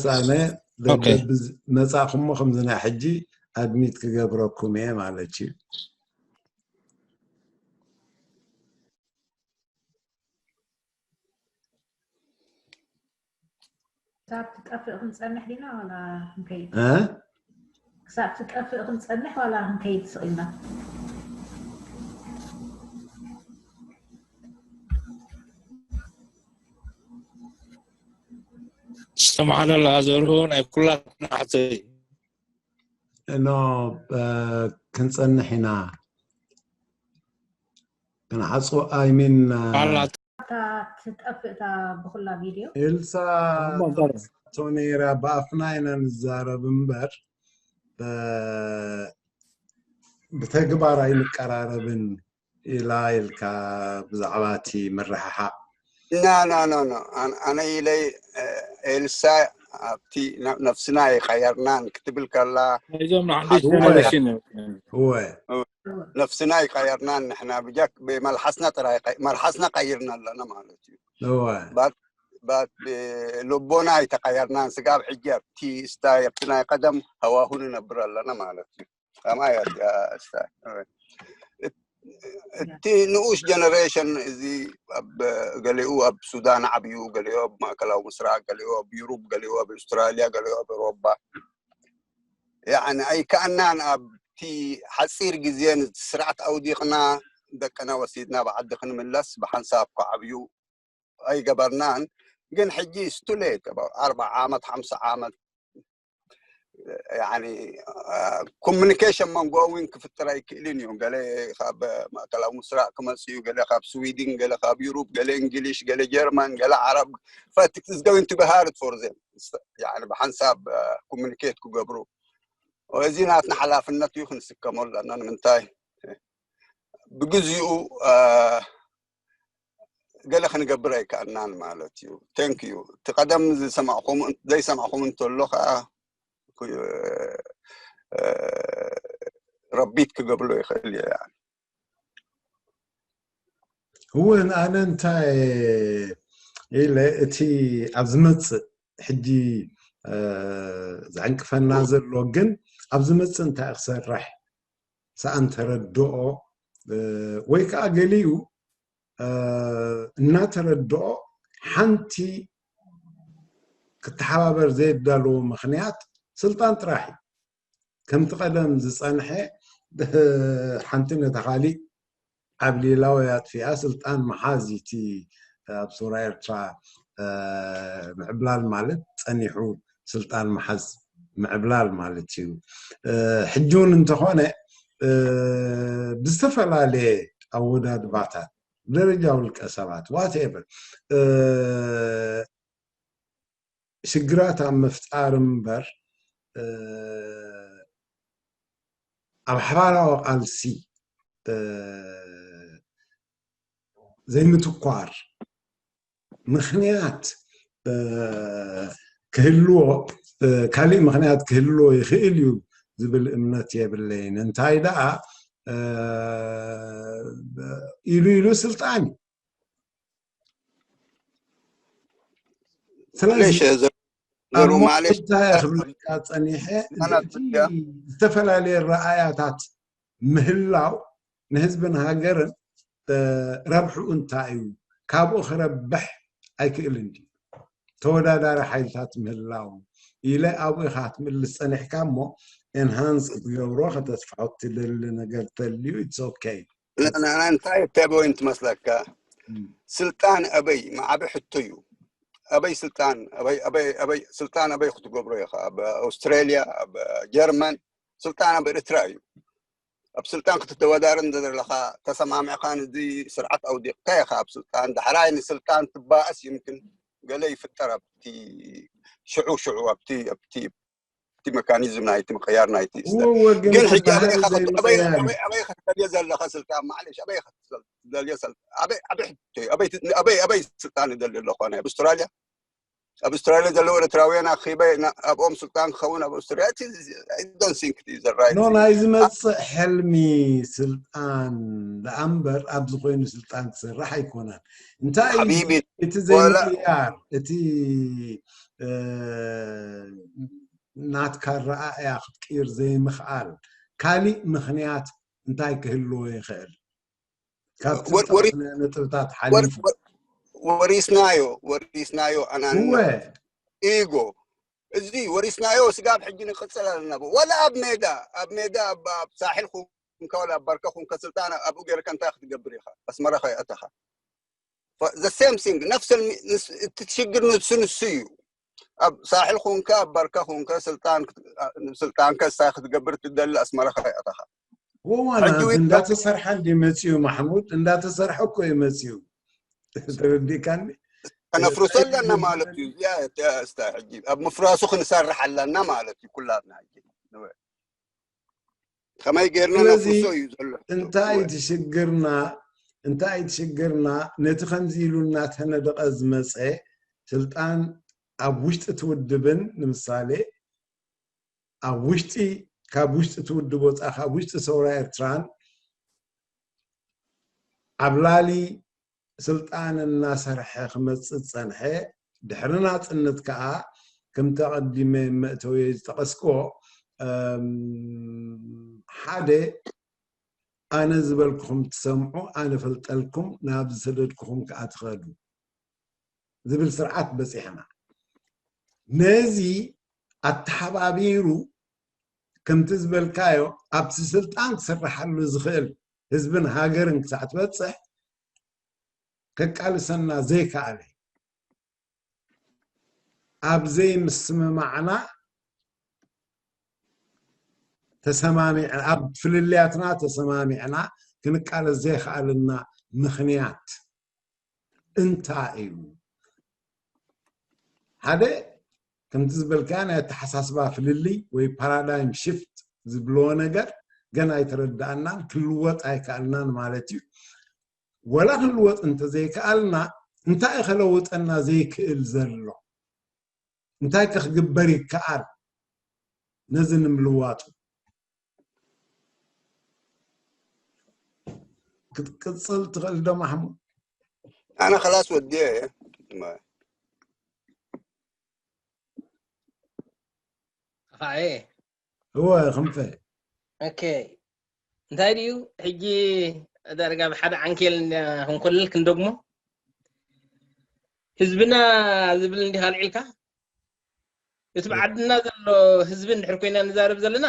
ስ ኣነ መፃእኩሞ ከምዚ ናይ ሕጂ ኣድሚት ክገብረኩም እየ ማለት እዩ ክሳብ ትጠፍእ ክንፀንሕ ዲና ዋላ ክንከይድ እ? ክሳብ ትጠፍእ ክንፀንሕ ዋላ ክንከይድ ስቕ ኢልና ዝተምሃረ ለኣዘርሁ ናይ ኩላትና ሕቶ እዩ እኖ ክንፀንሕ ኢና ክንዓፅዎ ኣይሚን ዋላ እታ ትጠፍእ እታ ብኩላ ቪድዮ ኤልሳ ቶ ነይራ ብኣፍና ኢና ንዛረብ እምበር ብተግባር ኣይንቀራረብን ኢላ ኢልካ ብዛዕባ እቲ ምርሕሓቕ ና ና ና ና ኣነ ኢለይ ኤልሳ ኣብቲ ነፍስና ይቀየርናን ክትብል ከላ ናይዞም ንሓድሽ ጀነሬሽን እዩ እወ ነፍስና ይቀየርናን ንሕና ብጃክ ብመልሓስና ጥራይ መልሓስና ቀይርና ኣለና ማለት እዩ እወ ባት ልቦና ኣይተቀየርናን ስጋብ ሕጂ ኣብቲ ስታይ ኣብቲ ናይ ቀደም ሃዋሁ ንነብር ኣለና ማለት እዩ ከማይ ስታይ እቲ ንኡሽ ጀነሬሽን እዚ ኣብ ገሊኡ ኣብ ሱዳን ዓብዩ ገሊኡ ኣብ ማእከላዊ ምስራቅ ገሊኡ ኣብ ዩሩብ ገሊኡ ኣብ ኣውስትራልያ ገሊኡ ኣብ ኤውሮባ ያኒ ኣይከኣናን ኣብቲ ሓፂር ግዜ ስርዓት ኣውዲቕና ደቅና ወሲድና ብዓዲ ክንምለስ ብሓንሳብ ክዓብዩ ኣይገበርናን። ግን ሕጂ ስትሌት ኣርባ ዓመት ሓምሳ ዓመት ኮሚኒኬሽን መንጎ እውን ክፍጥር ኣይክእልን እዩ። ገለ ካብ ማእከላዊ ምስራቅ ክመፅ እዩ፣ ገለ ካብ ስዊድን፣ ገለ ካብ ዩሩብ፣ ገለ እንግሊሽ፣ ገለ ጀርመን፣ ገለ ዓረብ። But it's going to be hard for them ብሓንሳብ ኮሚኒኬት ክገብሩ። እዚ ናትና ሓላፍነት እዩ፣ ክንስከሞ ኣለና። ንምንታይ ብግዚኡ ገለ ክንገብር ኣይከኣልናን ማለት እዩ። Thank you። እቲ ቀደም ዝሰማዕኹም ዘይሰማዕኹም እንተሎ ከዓ ረቢት ክገብሎ ይኽእል እየ። እውን ኣነ እንታይ ኢለ እቲ ኣብ ዝመፅእ ሕጂ ዘዕንቅፈና ዘሎ ግን ኣብ ዝመፅእ እንታይ ክሰርሕ ሰኣን ተረድኦ ወይ ከዓ ገሊኡ እናተረድኦ ሓንቲ ክተሓባበር ዘየዳለዎ ምኽንያት ስልጣን ጥራሕ እዩ። ከምቲ ቀደም ዝፀንሐ ሓንቲ ነታ ካሊእ ዓብሊላ ወይ ኣጥፊኣ ስልጣን መሓዝ እቲ ኣብ ሱራ ኤርትራ ምዕብላል ማለት ፀኒሑ ስልጣን መሓዝ ምዕብላል ማለት እዩ። ሕጂ እውን እንተኾነ ብዝተፈላለየ ኣወዳድባታት ደረጃ ውልቀ ሰባት whatever ሽግራት ኣብ ምፍጣር እምበር ኣብ ሓባራዊ ቃልሲ ዘይምትኳር ምኽንያት ክህልዎ ካሊእ ምኽንያት ክህልዎ ይኽእል እዩ ዝብል እምነት የብለይን። እንታይ ደኣ ኢሉ ኢሉ ስልጣን እዩ። ስለዚ እንታይ ክብለካ ፀኒሐ ዝተፈላለየ ረኣያታት ምህላው ንህዝብን ሃገርን ረብሑ እንታይ እዩ? ካብኡ ክረብሕ ኣይክእልን ድዩ? ተወዳዳሪ ሓይልታት ምህላው ኢለ ኣብኡ ኢኻ ክትምልስ ፀኒሕካ እሞ enhance ክትገብሮ ከተስፍሖ ትደሊ ነገር ተልዩ it's okay። እንታይ point መስለካ? ስልጣን ኣበይ ማዕበ ሕቶ እዩ። ኣበይ ስልጣን ኣበይ ኣበይ ኣበይ ስልጣን ኣበይ ክትገብሮ ኢኻ? ኣብ ኣውስትራልያ፣ ኣብ ጀርመን፣ ስልጣን ኣብ ኤርትራ እዩ። ኣብ ስልጣን ክትተወዳደር እንተ ዘለኻ ተሰማሚዕካ ነዚ ስርዓት ኣውዲቕካ ኢኻ ኣብ ስልጣን። ዳሕራይ ንስልጣን ትባእስ ይምክን ገለ ይፍጠር ኣብቲ ሽዑ ሽዑ ኣብቲ ኣብቲ እቲ መካኒዝም ናይቲ ምቅያር ናይቲ ስተ ግን ሕጂ ኣበይ ኢኻ ክትደልዮ ዘለኻ ስልጣን ማዕለሽ ኣበይ ኢኻ ክትደልዮ ኣበይ ኣበይ ኣበይ ኣበይ ስልጣን ይደልዮ ኣለኹ ኣነ ኣብ ኣውስትራልያ ኣብ ኣውስትራልያ ዘለዉ ኤርትራውያን ኣኺበ ኣብኦም ስልጣን ክኸውን ኣብ ኣውስትራልያ don't think ዘራይ ኖ ናይ ዝመፅእ ሕልሚ ስልጣን ደኣ እምበር ኣብዚ ኮይኑ ስልጣን ክሰርሕ ኣይኮነን እንታይ እቲ ዘይምቅያር እቲ ናትካ ረኣእያ ክትቅይር ዘይምኽኣል ካሊእ ምኽንያት እንታይ ክህልዎ ይኽእል? ካብቲ ነጥብታት ሓሊፉ ወሪስናዮ ወሪስናዮ ኣናንነት ኢጎ እዚ ወሪስናዮ ስጋብ ሕጂ ንቅፅል ኣለና ወላ ኣብ ሜዳ ኣብ ሜዳ ኣብ ሳሕል ኩንካ ወላ ኣብ ባርካ ኩንካ ስልጣን ኣብኡ ገይርካ እንታይ ክትገብር ኢኻ ኣስመራ ከይኣተኻ the same thing ነፍስ እቲ ሽግር ንሱ ንሱ እዩ ኣብ ሳሕል ኩንካ ኣብ ባርካ ኩንካ ስልጣን ስልጣንካ እንታይ ክትገብር ትደሊ ኣስመራ ከይኣተኻ ወዋና እንዳተሰርሐ እንዲ መፅዩ ማሕሙድ እንዳተሰርሐ እኮ እዩ መፅዩ ተረዲካኒ ከነፍርሶ ኣለና ማለት እዩ እዚኣ እያ ስታ ሕጂ ኣብ ምፍራሱ ክንሰርሕ ኣለና ማለት እዩ ኩላትና ሕጂ ከመይ ጌርና ነፍርሶ እዩ ዘሎ እንታይ ትሽግርና እንታይ ትሽግርና ነቲ ከምዚ ኢሉ እናተነደቐ ዝመፀ ስልጣን ኣብ ውሽጢ ትውድብን ንምሳሌ ኣብ ውሽጢ ካብ ውሽጢ ትውድብ ወፃ ካብ ውሽጢ ሰውራ ኤርትራን ኣብ ላሊ ስልጣን እናሰርሐ ክመፅእ ዝፀንሐ ድሕሪ ናፅነት ከዓ ከምቲ ኣቐዲመ መእተዊ ዝጠቐስክዎ ሓደ ኣነ ዝበልኩኹም ትሰምዑ ኣነ ፈልጠልኩም ናብ ዝሰደድኩኹም ከዓ ትኸዱ ዝብል ስርዓት በፂሕና ነዚ ኣተሓባቢሩ ከምቲ ዝበልካዮ ኣብቲ ስልጣን ክስርሓሉ ዝኽእል ህዝብን ሃገርን ክሳዕ ትበፅሕ ከቃልሰና ዘይከኣለ፣ ኣብ ዘይምስምማዕና ተሰማሚዕና፣ ኣብ ፍልልያትና ተሰማሚዕና ክንቃለስ ዘይከኣልና ምኽንያት እንታይ እዩ? ሓደ፣ ከምቲ ዝበልካ ናይ ኣተሓሳስባ ፍልልይ ወይ ፓራዳይም ሽፍት ዝብልዎ ነገር ገና ኣይተረዳእናን፣ ክልወጥ ኣይከኣልናን ማለት እዩ። ወላ ክንልወጥ እንተዘይከኣልና፣ እንታይ ከለውጠና ዘይክእል ዘሎ? እንታይ ከ ክግበር ይከኣል ነዚ ንምልዋጡ? ክትቅፅል ትኽእል ዶ ማሕሙድ? ኣነ ከላስ ወዲየ እየ። ኸፋኤ እወ ክንፈ ኦኬ እንታይ ድዩ ሕጂ ዳርጋ ብሓደ ዓንኬል ክንኮልል ክንደግሞ ህዝብና ዝብል እንዲኻ ኣልዒልካ እቲ ብዓድና ዘሎ ህዝቢ እንድሕር ኮይና ንዛረብ ዘለና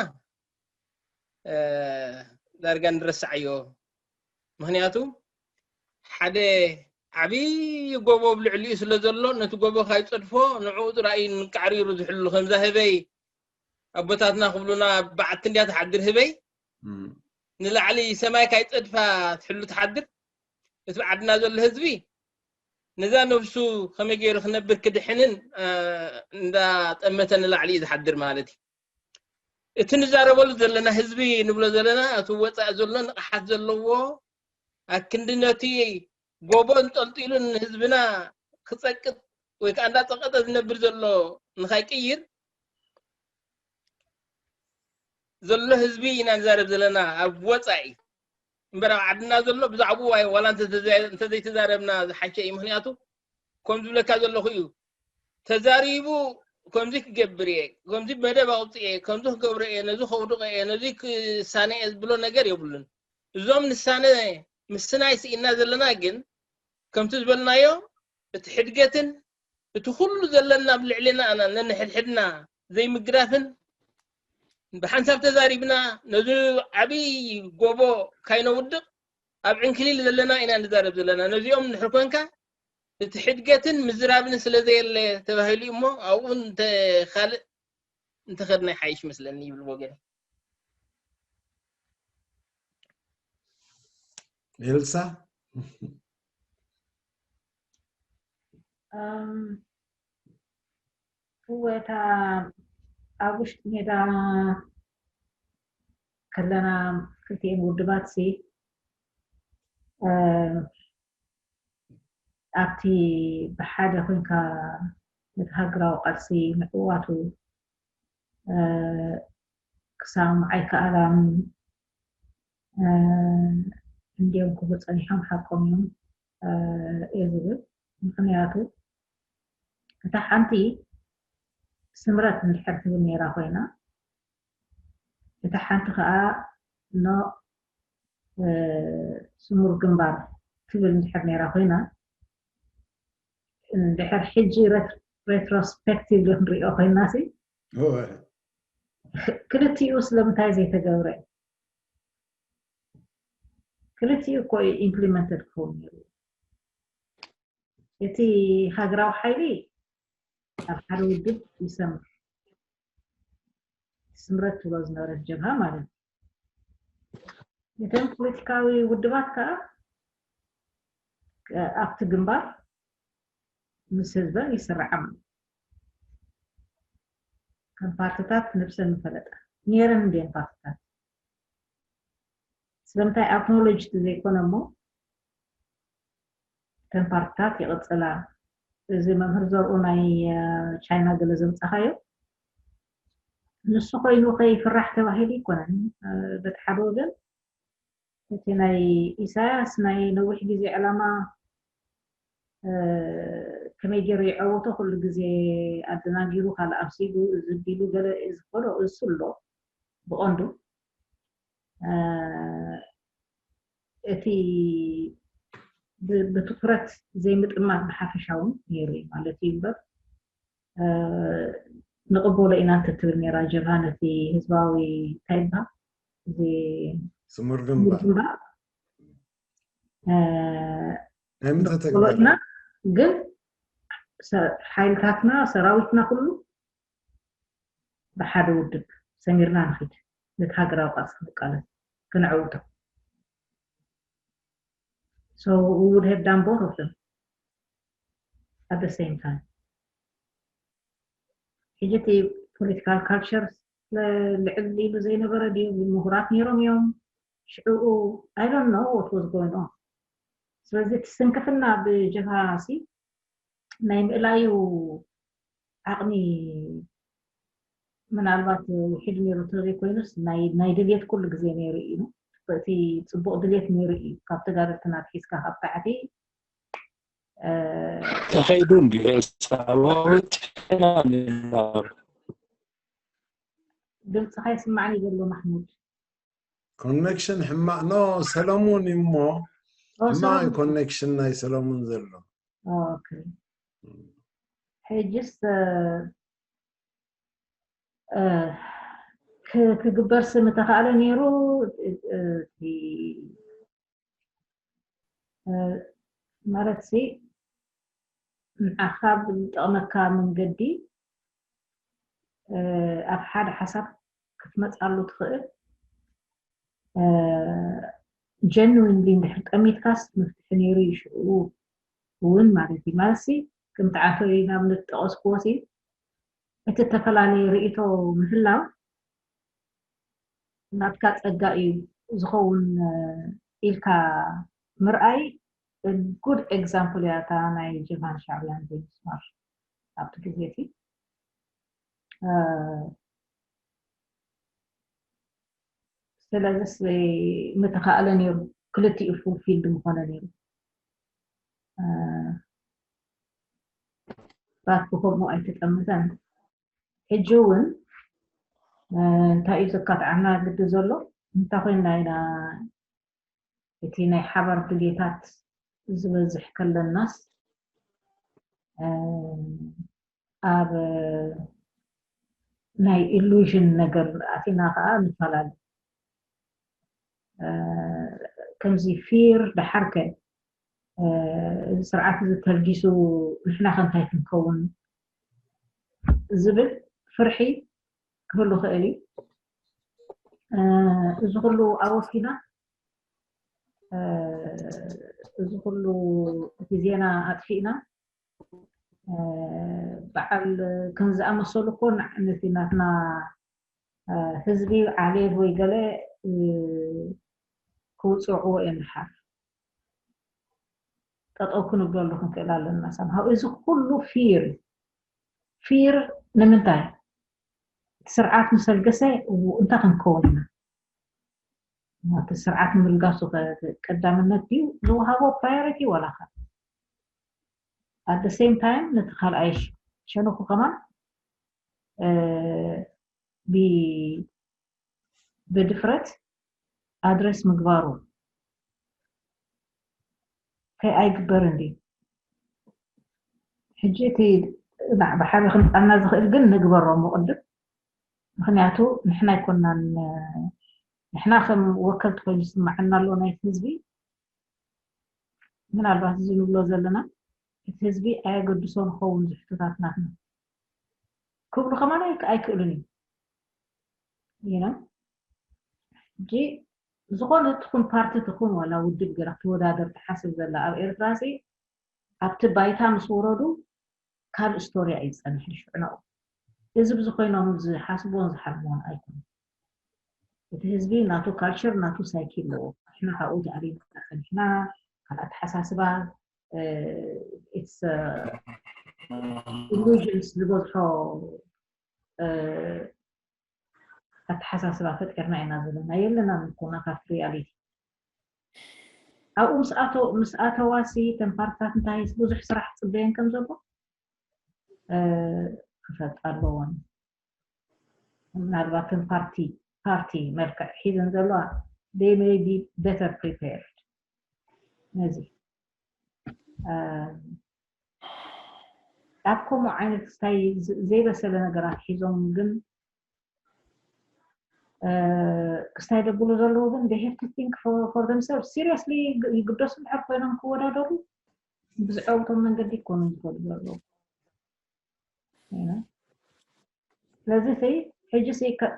ዳርጋ ንረስዓዮ ምክንያቱ ሓደ ዓብዪ ጎቦ ኣብ ልዕሊኡ ስለ ዘሎ ነቲ ጎቦ ካይፀድፎ ንዕኡ ጥራይ እዩ ንቃዕሪሩ ዝሕሉ ከምዛ ህበይ ኣቦታትና ክብሉና በዓቲ እንድያ ትሓድር ህበይ ንላዕሊ ሰማይ ካይፀድፋ ትሕሉ ትሓድር እቲ ዓድና ዘሎ ህዝቢ ነዛ ነብሱ ከመይ ገይሩ ክነብር ክድሕንን እንዳጠመተ ንላዕሊ እዩ ዝሓድር ማለት እዩ እቲ ንዛረበሉ ዘለና ህዝቢ ንብሎ ዘለና እቲ ወፃኢ ዘሎ ንቕሓት ዘለዎ ኣክንዲ ነቲ ጎቦ እንጠልጢሉ ንህዝብና ክፀቅጥ ወይ ከዓ እንዳፀቀጠ ዝነብር ዘሎ ንካይቅይር ዘሎ ህዝቢ ኢና ንዛረብ ዘለና ኣብ ወፃኢ እምበር ኣብ ዓድና ዘሎ ብዛዕባኡ ዋላ እንተዘይተዛረብና ዝሓሸ እዩ ምክንያቱ ከም ዝብለካ ዘለኹ እዩ ተዛሪቡ ከምዚ ክገብር እየ ከምዚ መደብ ኣውፅእ እየ ከምዚ ክገብሮ እየ ነዚ ከውድቀ እየ ነዚ ክሳነ እየ ዝብሎ ነገር የብሉን እዞም ንሳነ ምስናይ ስኢና ዘለና ግን ከምቲ ዝበልናዮ እቲ ሕድገትን እቲ ኩሉ ዘለና ኣብ ልዕልና ነንሕድሕድና ዘይምግራፍን ብሓንሳብ ተዛሪብና ነዚ ዓብይ ጎቦ ካይነውድቕ ኣብ ዕንክሊል ዘለና ኢና ንዛረብ ዘለና ነዚኦም ንድሕር ኮንካ እቲ ሕድገትን ምዝራብን ስለ ዘየለ ተባሂሉ እሞ ኣብኡ ካልእ እንተኸድና ይሓይሽ መስለኒ ይብል ወገን ኤልሳ እወ እታ ኣብ ውሽጢ ሜዳ ከለና ክልቲኤን ውድባት ሲ ኣብቲ ብሓደ ኮንካ ነቲ ሃገራዊ ቃልሲ ምዕዋቱ ክሳምዓ ኣይከኣላን እንድዮም ክብሉ ፀኒሖም ሓቆም እዮም እየ ዝብል ምክንያቱ እታ ሓንቲ ስምረት እንድሕር ትብል ነይራ ኮይና እታ ሓንቲ ከዓ ኖ ስሙር ግንባር ትብል እንድሕር ነይራ ኮይና እንድሕር ሕጂ retrospectively ክንሪኦ ኮይና ሲ ክልቲኡ ስለምንታይ ዘይተገብረ ክልቲኡ እኮ እዩ implemented ክኸውን ነይሩ እቲ ሃገራዊ ሓይሊ ኣብ ሓደ ውድብ ይሰምር ስምረት ትብሎ ዝነበረት ጀብሃ ማለት እዩ እተን ፖለቲካዊ ውድባት ከዓ ኣብቲ ግንባር ምስ ህዝበን ይስርዓ ማለት ከም ፓርትታት ነብሰን ምፈለጣ ነይረን እንድየን ፓርትታት ስለምንታይ ኣክኖሎጅ ዘይኮነ እሞ እተን ፓርትታት ይቕፅላ እዚ መምህር ዘርኡ ናይ ቻይና ገለ ዘምፃኻዮ ንሱ ኮይኑ ከይፍራሕ ተባሂሉ ይኮነን በቲ ሓደ ወገን እቲ ናይ ኢሳያስ ናይ ነዊሕ ግዜ ዕላማ ከመይ ገይሩ ይዐወቶ ኩሉ ግዜ ኣደናጊሩ ካልእ ኣብሲጉ እዚ ቢሉ ገለ ዝኮሎ እሱ ኣሎ ብቐንዱ እቲ ብትኩረት ዘይምጥማት ብሓፈሻ እውን ነይሩ እዩ ማለት እዩ እምበር ንቕበሎ ኢና እንተትብል ነይራ ጀብሃ ነቲ ህዝባዊ እንታይ ይበሃል እዚ ስሙር ግንባር እ፣ ናይ ምንታይ ተግባር? ኢና ግን ሰ-፣ ሓይልታትና፣ ሰራዊትና ኩሉ ብሓደ ውድብ ሰሚርና ንኺድ፣ ነቲ ሃገራዊ ቃልሲ ክንቃለስ፣ ክነዕውቶ። So we would have done both of them at the same time. ሕጂ እቲ political culture ልዕል ኢሉ ዘይነበረ ድዩ? ምሁራት ነይሮም እዮም ሽዕኡ። I don't know what was going on. ስለዚ እቲ ስንክፍና ብጀብሃ ሲ ናይ ምእላዩ ዓቕሚ ምናልባት ውሒድ ነይሩ እንተዘይኮይኑስ ናይ፣ ናይ ድልየት ኩሉ ግዜ ነይሩ እዩ። እቲ ጽቡቕ ድልየት ነይሩ እዩ። ካብ ተጋደልትና ኣትሒዝካ ካብ ታሕቲ፣ እ፣ ተኸይዱ እንዲሁ ሰብኣዊ ጨና ነይሩ። ድምፅኻ ይስማዕኒ ዘሎ ማሕሙድ። ኮኔክሽን ሕማቕ ኖ ሰለሙን እዩ እሞ፣ ኦ፣ ሕማቕ እዩ ሰለሙን። ኮኔክሽን ናይ ሰለሙን ዘሎ። ኦኬ። ሕጅስ፣ እ፣ እ፣ ክ-፣ ክግበር ስም ተኻእለ ነይሩ፣ እ፣ እ፣ እቲ፣ እ፣ ማለት ሲ ንዓኻ ብዝጠቕመካ መንገዲ፣ እ፣ ኣብ ሓደ ሓሳብ ክትመጻሉ ትኽእል። እ፣ ጀንዊንሊ እንድሕር ጠሚትካስ መፍትሒ ነይሩ እዩ ሽዑ እውን ማለት እዩ። ማለት ሲ ከምቲ ዓቶ ናብ ንጠቐስክዎ ሲ እቲ እተፈላለየ ርእይቶ ምህላው ናትካ ጸጋ እዩ ዝኸውን፣ እ፣ ኢልካ ምርኣይ good example እያ እታ ናይ ጀብሃን ሻዕብያን ዘይምስማር ኣብቲ ግዜ እቲ። እ፣ ስለዚስ ምተኻእለ ነይሩ፣ ክልቲኡ fulfilled ምኾነ ነይሩ። እ፣ ባት ብኸምኡ ኣይተጠምተን። ሕጂ እውን፣ እ፣ እንታይ እዩ ዘካትዓና ግዲ ዘሎ? እንታይ ኮይንና ኢና እቲ ናይ ሓባር ድሌታት ዝበዝሕ ከለናስ፣ እ፣ ኣብ ናይ ኢሉዥን ነገር ኣቲና ከዓ ንፈላለ። እ፣ ከምዚ ፊር ደሓርከ፣ እ፣ እዚ ስርዓት እዚ ተልጊሱ ንሕና ከ እንታይ ክንከውን ዝብል ፍርሒ ክህሉ ክእል እዩ። እ፣ እዚ ኩሉ ኣወፊና፣ እ፣ እዚ ኩሉ እቲ ዜና ኣጥፊእና፣ እ፣ በዓል ከም ዝኣመሰሉ እኮ ና-፣ ነቲ ናትና፣ እ፣ ህዝቢ ዓሌት ወይ ገለ፣ እ፣ ክውፅዕዎ እዮም ዝሓር። ጠጠው ክንብለሉ ክንክእል ኣለና። ሳምሃው እዚ ኩሉ ፊር፣ ፊር ንምንታይ? እቲ ስርዓት ምስ ኣልገሰ እንታይ ክንከውን ኢና? እቲ ስርዓት ንምልጋሱ ከ ቀዳምነት ድዩ ዝወሃቦ ፕራዮሪቲ ዋላ ከ? At the same time ነቲ ካልኣይ ሸ-፣ ሸነኹ ከማን፣ እ፣ ብ-፣ ብድፍረት ኣድረስ ምግባሩ ከ ኣይግበርን ድዩ? ሕጂ እቲ ና-፣ ብሓደ ክምጻና ዝኽእል ግን ንግበሮ እሞ ቅድም። ምኽንያቱ ንሕና ኣይኮናን፣ ንሕና ከም ወከልቲ ኮይኑ ዝስምዓና ኣሎ ናይቲ ህዝቢ። ምናልባት እዚ ንብሎ ዘለና እቲ ህዝቢ ኣየገድሶ ንኸውን ዝሕቶታት ናትና ክብሉ ከማን ኣይ-፣ ኣይክእሉን እዩ። You know? ሕጂ ዝኾነ ትኹን ፓርቲ ትኹን ዋላ ውድብ ገይራ ክትወዳደር ትሓስብ ዘላ ኣብ ኤርትራ ሲ ኣብቲ ባይታ ምስ ወረዱ ካልእ ስቶሪ እዩ ዝጸንሕ ሽዑ ናብኡ። እዚ ብዚ ኮይኖም ዝሓስብዎን ዝሓልምዎን ኣይኮኑን። እቲ ህዝቢ ናቱ ካልቸር ናቱ ሳይኪ ኣለዎ። ንሕና ካብኡ ተኣሊምና ጸኒሕና፣ ካልእ ኣተሓሳስባ፣ እ፣ it's, እ፣ ኢሉዥንስ ዝበዝሖ፣ እ፣ ኣተሓሳስባ ፈጢርና ኢና ዘለና። የለናን እኮ ናታ ሪያሊቲ። ኣብኡ ምስ ኣተው-፣ ምስ ኣተዋሲ እተን ፓርትታት እንታይ ብዙሕ ስራሕ ትጽበየን ከም ዘሎ፣ እ፣ ክፈልጣ ኣለዎን። ምናልባት እተን ፓርቲ፣ ፓርቲ መልክዕ ሒዘን ዘለዋ፣ they may be better prepared ነዚ። እ፣ ኣብ ከምኡ ዓይነት ስታይ-፣ ዘይበሰለ ነገራት ሒዞም ግን ክስታይ ደብሉ ዘለዉ ግን they have to think for, for themselves seriously። ይግደሱ እንድሕር ኮይኖም ክወዳደሩ ብዝዐውቶም መንገዲ ይኮኑ ዝኸዱ ዘለዉ። ስለዚ ሕጂ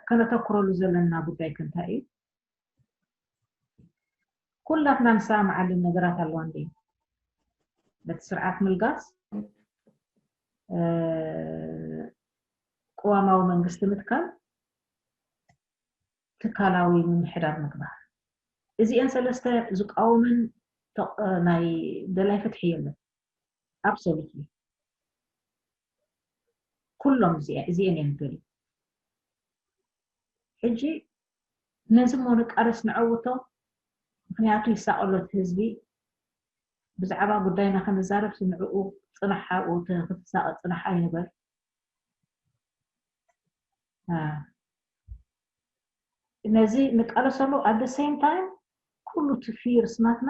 ከነተኩረሉ ዘለና ጉዳይ ከንታይ እዩ? ኩላትና ንሰማማዓለን ነገራት ኣለዋ እንዲ ነቲ ስርዓት ምልጋስ፣ ቅዋማዊ መንግስቲ ምትካል፣ ትካላዊ ምምሕዳር ምግባር። እዚአን ሰለስተ ዝቃወመን ናይ ደላይ ፍትሒ የለን። Absolutely። ኩሎም እዚአን እየን ደልዩ። ሕጂ ነዚ እሞ ንቃለስ ንዐውቶ። ምክንያቱ ይሳቀሎ እቲ ህዝቢ። ብዛዕባ ጉዳይና ክንዛረብ ንዕኡ ጽናሕ ኣብኡ ክትሳቀ ጽናሕ ኣይንበል። ነዚ ንቃለሰሉ። At the same time ኩሉ እቲ fears ናትና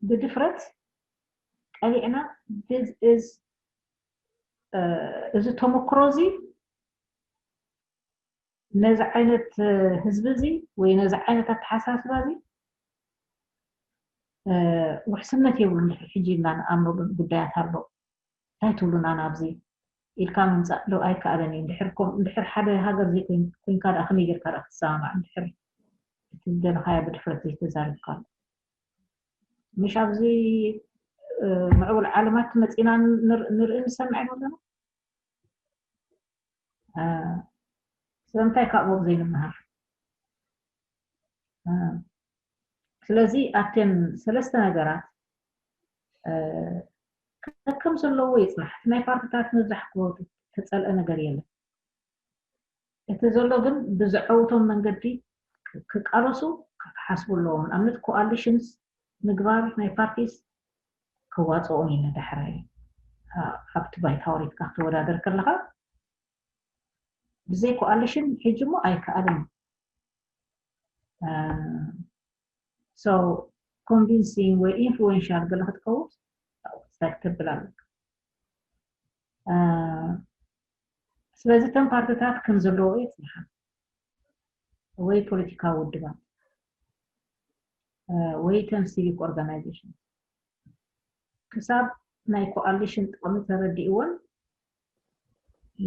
ብድፍረት ቀሊዕና እዚ ተመክሮ እዚ ነዚ ዓይነት ህዝቢ እዚ ወይ ነዚ ዓይነት ኣተሓሳስባ እዚ ውሕስነት የብሉ። እንድሕር ሕጂ ኢልና ንኣምነሉ ጉዳያት ኣሎ። እንታይ ትብሉና ናብዚ ኢልካ ምምፃእ ዶ ኣይከኣለን እዩ። እንድሕር ሓደ ሃገር ዘይኮይንካ ደኣ ከመይ ጌርካ ደኣ ክትሰማማዕ እንድሕር እቲ ዝደለካዮ ብድፍረት ዘይተዛሪብካሉ? ምሽ ኣብዚ ምዕቡል ዓለማት መፂና ንርኢ ንሰምዕ ኣለና። ስለምንታይ ካብኦም ዘይንመሃር? ስለዚ ኣብተን ሰለስተ ነገራት ከከም ዘለዎ ይፅናሕ። እቲ ናይ ፓርትታት ምብዛሕ ተፀልአ ነገር የለን። እቲ ዘሎ ግን ብዝዐውቶም መንገዲ ክቃለሱ ክሓስቡ ኣለዎም። ንኣብነት coalitions ምግባር ናይ ፓርቲስ ከዋፅኦም እዩ ንዳሕራይ። ኣብቲ ባይታ ወሪድካ ክትወዳደር ከለካ ብዘይ coalition ሕጂ እሞ ኣይከኣልን። So convincing ወይ influential ገለ ክትከውን ክትብል ኣለካ። ስለዚ እተን ፓርትታት ከም ዘለዎ የፅንሓ ወይ ፖለቲካዊ ውድባት ወይ ተን civic organization ክሳብ ናይ coalition ጥቕሚ ተረዲእዎን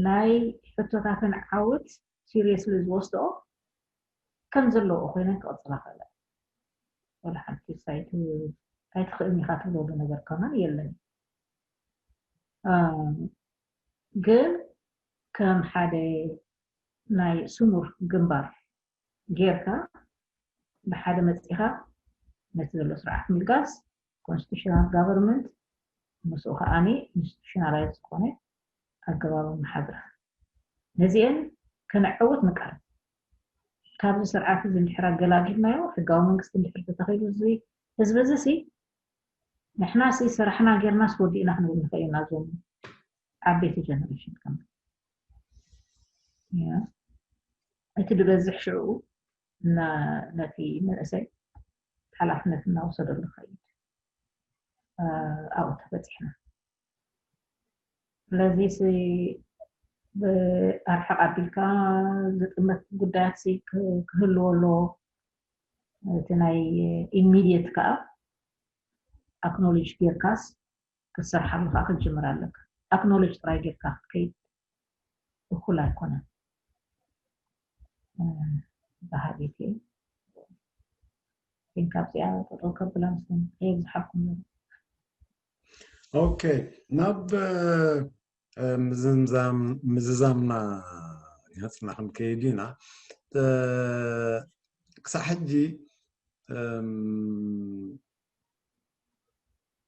ናይ ሕቶታተን ዓወት seriously ዝወስድኦ ከም ዘለዎ ኮይነን ክቕፅላ ክእላ። ወላ ሓንቲ ሳይት ኣይትኽእልን ኢኻ ትብለሉ ነገር ከማን የለን። ግን ከም ሓደ ናይ ስሙር ግንባር ጌርካ ብሓደ መፂኻ ነቲ ዘሎ ስርዓት ምልጋስ constitutional government ምስኡ ከዓኒ institutionalize ዝኾነ ኣገባብ መሓድራ ነዚአን ከነዐውት ንቃል። ካብዚ ስርዓት እዚ እንድሕር ኣገላጊልናዮ ሕጋዊ መንግስቲ እንድሕር ተተኺሉ እዚ ህዝቢ እዚ ሲ ንሕና ሲ ስራሕና ጌርናስ ወዲእና ክንብል ንኽእል ኢና። እዞም ዓበይቲ generation ከም እቲ ዝበዝሕ ሽዕኡ ነቲ መንእሰይ ሓላፍነት እናወሰደሉ ኸይድ ኣብኡ ተበፂሕና። ስለዚ ኣርሕቕ ኣቢልካ ዝጥመት ጉዳያት ክህልዎ ኣለዎ። እቲ ናይ immediate ከዓ ኣክኖሌጅ ጌርካስ ክትሰርሓሉ ከዓ ክትጅምር ኣለካ። ኣክኖሌጅ ጥራይ ጌርካ ክትከይድ እኩል ኣይኮነን። በሃሊት እየ ግን ካብዚኣ ጠጠው ከብላ ምስለኒ ከየብዝሓኩም። ኦኬ፣ ናብ ምዝዛምና ይሃፅና ክንከይድ ኢና። ክሳብ ሕጂ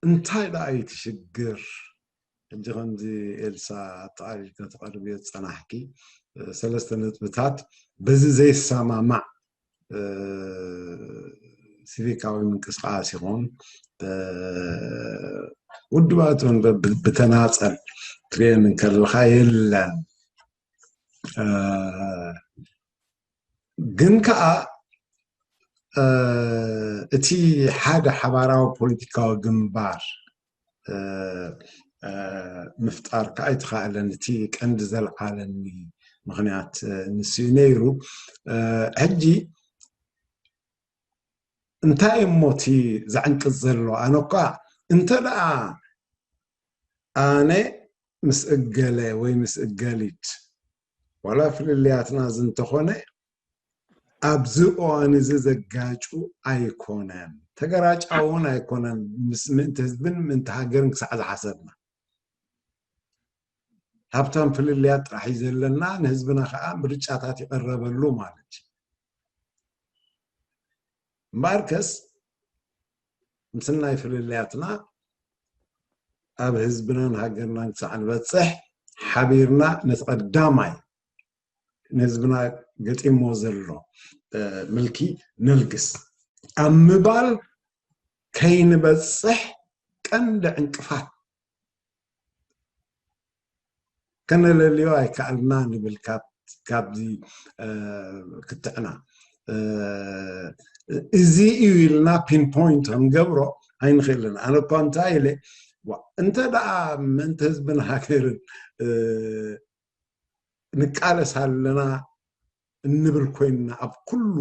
እንታይ ደኣ እዩ እቲ ሽግር? ሕጂ ከምዚ ኤልሳ ኣጠቓሊልካ ተቐርብዮ ዝፀናሕኪ ሰለስተ ነጥብታት በዚ ዘይሰማማዕ ሲቪካዊ ምንቅስቃስ ይኹን ውድባት እውን ብተናፀል ትሪኤን እንከለካ የለን። ግን ከዓ እቲ ሓደ ሓባራዊ ፖለቲካዊ ግንባር ምፍጣር ከዓ ኣይተኻእለን። እቲ ቀንዲ ዘልዓለኒ ምኽንያት ንሱ እዩ ነይሩ። ሕጂ እንታይ እሞ እቲ ዘዕንቅፅ ዘሎ? ኣነ እኳ እንተ ደኣ ኣነ ምስ እገለ ወይ ምስ እገሊት ዋላ ፍልልያትና እዚ እንተኾነ ኣብዚ እዋን እዚ ዘጋጩ ኣይኮነን፣ ተገራጫ እውን ኣይኮነን። ምስ ምእንቲ ህዝብን ምእንቲ ሃገርን ክሳዕ ዝሓሰብና ሃብታም ፍልልያት ጥራሕ እዩ ዘለና፣ ንህዝብና ከዓ ምርጫታት ይቐረበሉ ማለት እዩ። እምበኣርከስ ምስናይ ፍልልያትና ኣብ ህዝብናን ሃገርናን ክሳዕ ንበፅሕ ሓቢርና ነቲ ቀዳማይ ንህዝብና ገጢሞ ዘሎ ምልኪ ነልግስ ኣብ ምባል ከይንበፅሕ ቀንዲ ዕንቅፋት ከነለልዮ ኣይከኣልና ንብል ካብዚ ክትዕና እዚ እዩ ኢልና ፒንፖይንት ክንገብሮ ኣይንኽእልን። ኣነ እኳ እንታይ ኢለ እንተ ደኣ ምእንቲ ህዝብን ሃገርን ንቃለስ ኣለና እንብል ኮይንና ኣብ ኩሉ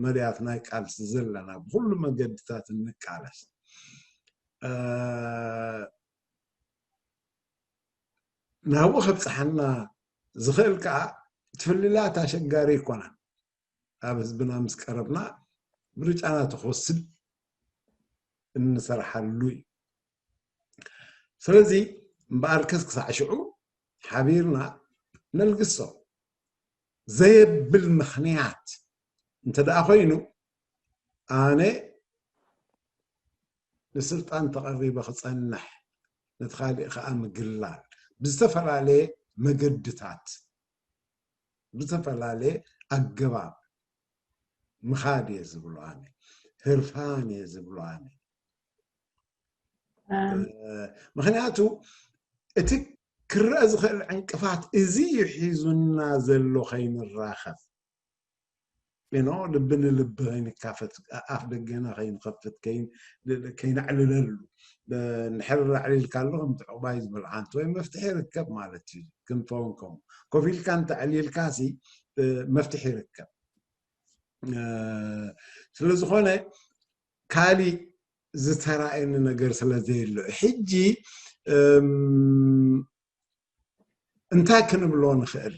መዳያት ናይ ቃልሲ ዘለና ብኩሉ መገድታት እንቃለስ ናብኡ ከብፅሓና ዝኽእል ከዓ እቲ ፍልልያት ኣሸጋሪ ኣይኮነን። ኣብ ህዝብና ምስ ቀረብና ምርጫና ተክወስድ እንሰርሓሉ እዩ። ስለዚ እምበኣርከስ ክሳዕ ሽዑ ሓቢርና ነልግሶ ዘየብል ምኽንያት እንተ ደኣ ኮይኑ ኣነ ንስልጣን ተቐሪበ ክጸንሕ ነቲ ካሊእ ከዓ ምግላል ብዝተፈላለየ መገድታት ብዝተፈላለየ ኣገባብ ምኻድ እየ ዝብሎ ኣነ ህርፋን እየ ዝብሎ ኣነ ምኽንያቱ እቲ ክረአ ዝኽእል ዕንቅፋት እዚ እዩ ሒዙና ዘሎ ከይንራኸብ ኖ ልቢ ንልቢ ከይንካፈት ኣፍ ደገና ከይንኸፍት ከይነዕልለሉ ንሕር ኣዕሊልካ ኣሎ ከምቲ ዕቑባይ ዝበልዓንት ወይ መፍትሒ ይርከብ ማለት እዩ ክንፈውን ከምኡ ኮፍ ኢልካ እንተዕሊልካ ሲ መፍትሒ ይርከብ ስለዝኾነ ካሊእ ዝተራእየኒ ነገር ስለ ዘየሎ ሕጂ እንታይ ክንብሎ ንኽእል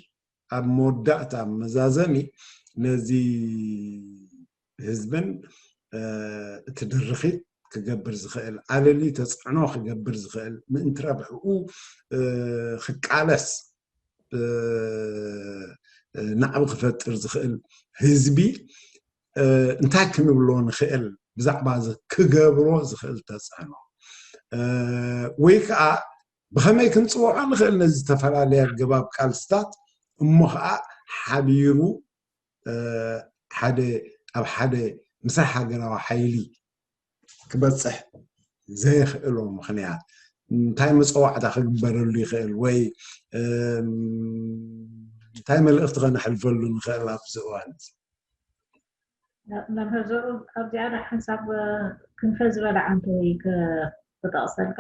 ኣብ መወዳእታ መዛዘሚ ነዚ ህዝብን እቲ ድርኺት ክገብር ዝኽእል ኣለሊ ተፅዕኖ ክገብር ዝኽእል ምእንቲ ረብሕኡ ክቃለስ ናዕቢ ክፈጥር ዝኽእል ህዝቢ እንታይ ክንብሎ ንኽእል ብዛዕባ ክገብሮ ዝኽእል ተፅዕኖ ወይ ከዓ ብኸመይ ክንፅውዖ ንኽእል ነዚ ዝተፈላለየ ኣገባብ ቃልስታት እሞ ከዓ ሓቢሩ ሓደ ኣብ ሓደ ምሳሕ ሃገራዊ ሓይሊ ክበፅሕ ዘይኽእሎ ምኽንያት እንታይ መፀዋዕታ ክግበረሉ ይኽእል ወይ እንታይ መልእኽቲ ከነሕልፈሉ ንኽእል ኣብዚ እዋን እዚ መምህር ዘሩ ኣብዚኣ ሓንሳብ ክንፈ ዝበለ ዓንተ ወይ ክጠቕሰልካ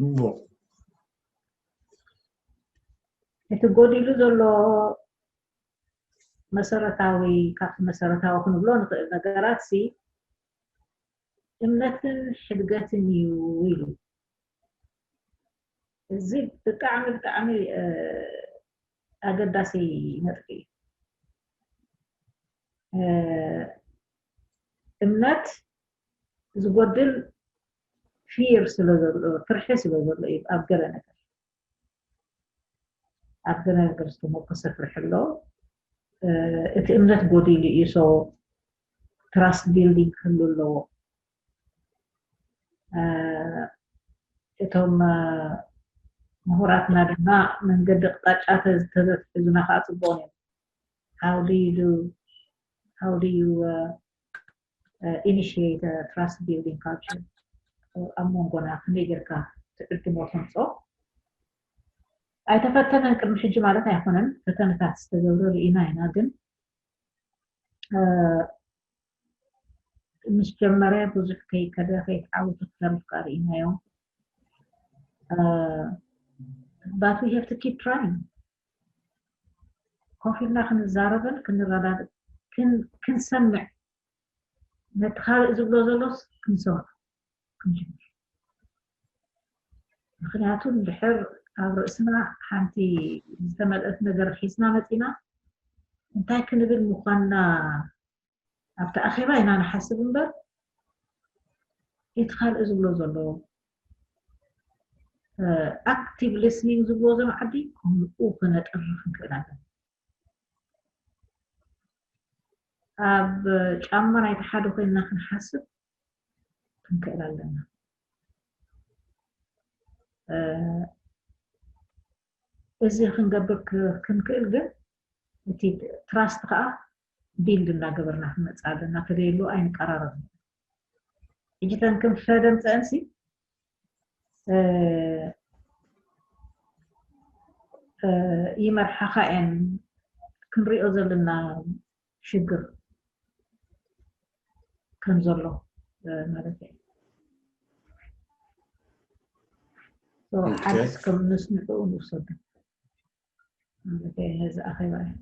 እሞ እቲ ጎዲሉ ዘሎ መሰረታዊ ካብቲ መሰረታዊ ክንብሎ ንኽእል ነገራት ሲ እምነትን ሕድገትን እዩ ኢሉ እዚ ብጣዕሚ ብጣዕሚ ኣገዳሲ ነጥቢ እዩ እምነት ዝጎድል ፊር ስለ ዘሎ ፍርሒ ስለ ዘሎ እዩ ኣብ ገለ ነገር ኣብ ገለ ነገር ዝተመርኮሰ ፍርሒ ኣሎ እቲ እምነት ጎዲሉ እዩ so trust building ክህሉ ኣለዎ እቶም ምሁራትና ድማ መንገዲ ኣቕጣጫ ተዝተዘትሕዙና ከዓ ፅቡቅ ነይሩ how do you do how do you uh, uh, initiate a trust building culture ኣብ መንጎና ከመይ ጌርካ ትዕድሞ ተምፅኦ ኣይተፈተነን ቅድሚ ሕጂ ማለት ኣይኮነን ፈተነታት ዝተገብረ ርኢና ኢና ግን ምስ ጀመረ ብዙሕ ከይከደ ከይተዓወተ ክተርፍ ከዓ ርኢናዮ but we have to keep trying ኮፍ ኢልና ክንዛረብን ክንረዳድእ፣ ክን-፣ ክንሰምዕ፣ ነቲ ካልእ ዝብሎ ዘሎስ ክንሰምዖ ክንጅምር። ምኽንያቱ እንድሕር ኣብ ርእስና ሓንቲ ዝተመልአት ነገር ሒዝና መጺና፣ እንታይ ክንብል ምዃንና ኣብቲ ኣኼባ ኢና ንሓስብ እምበር፣ እቲ ካልእ ዝብሎ ዘሎ፣ እ፣ ኣክቲቭ ሊስኒንግ ዝብሎ ዘሎ ዓዲ፣ ከምኡ ክነጥሪ ክንክእል ኣለና። ኣብ ጫማ ናይቲ ሓደ ኮይንና ክንሓስብ ክንክእል ኣለና። እ፣ እዚ ክንገብር ክ-፣ ክንክእል ግን፣ እቲ ትራስት ከዓ ቢልድ እናገበርና ክንመጽእ ኣለና። ተደልዩ ኣይንቀራረብ። ሕጂ ተን ክንፈ ደምፀአንሲ፣ እ፣ እ፣ ይመርሓኻ እየን፣ ክንሪኦ ዘለና ሽግር ከም ዘሎ፣ እ፣ ማለት እዩ። So፣ ኦኬ። ሓድስ ከም ንስምዑ ንውሰዱ ማለት እዩ። ነዚ ኣኼባ እዩ።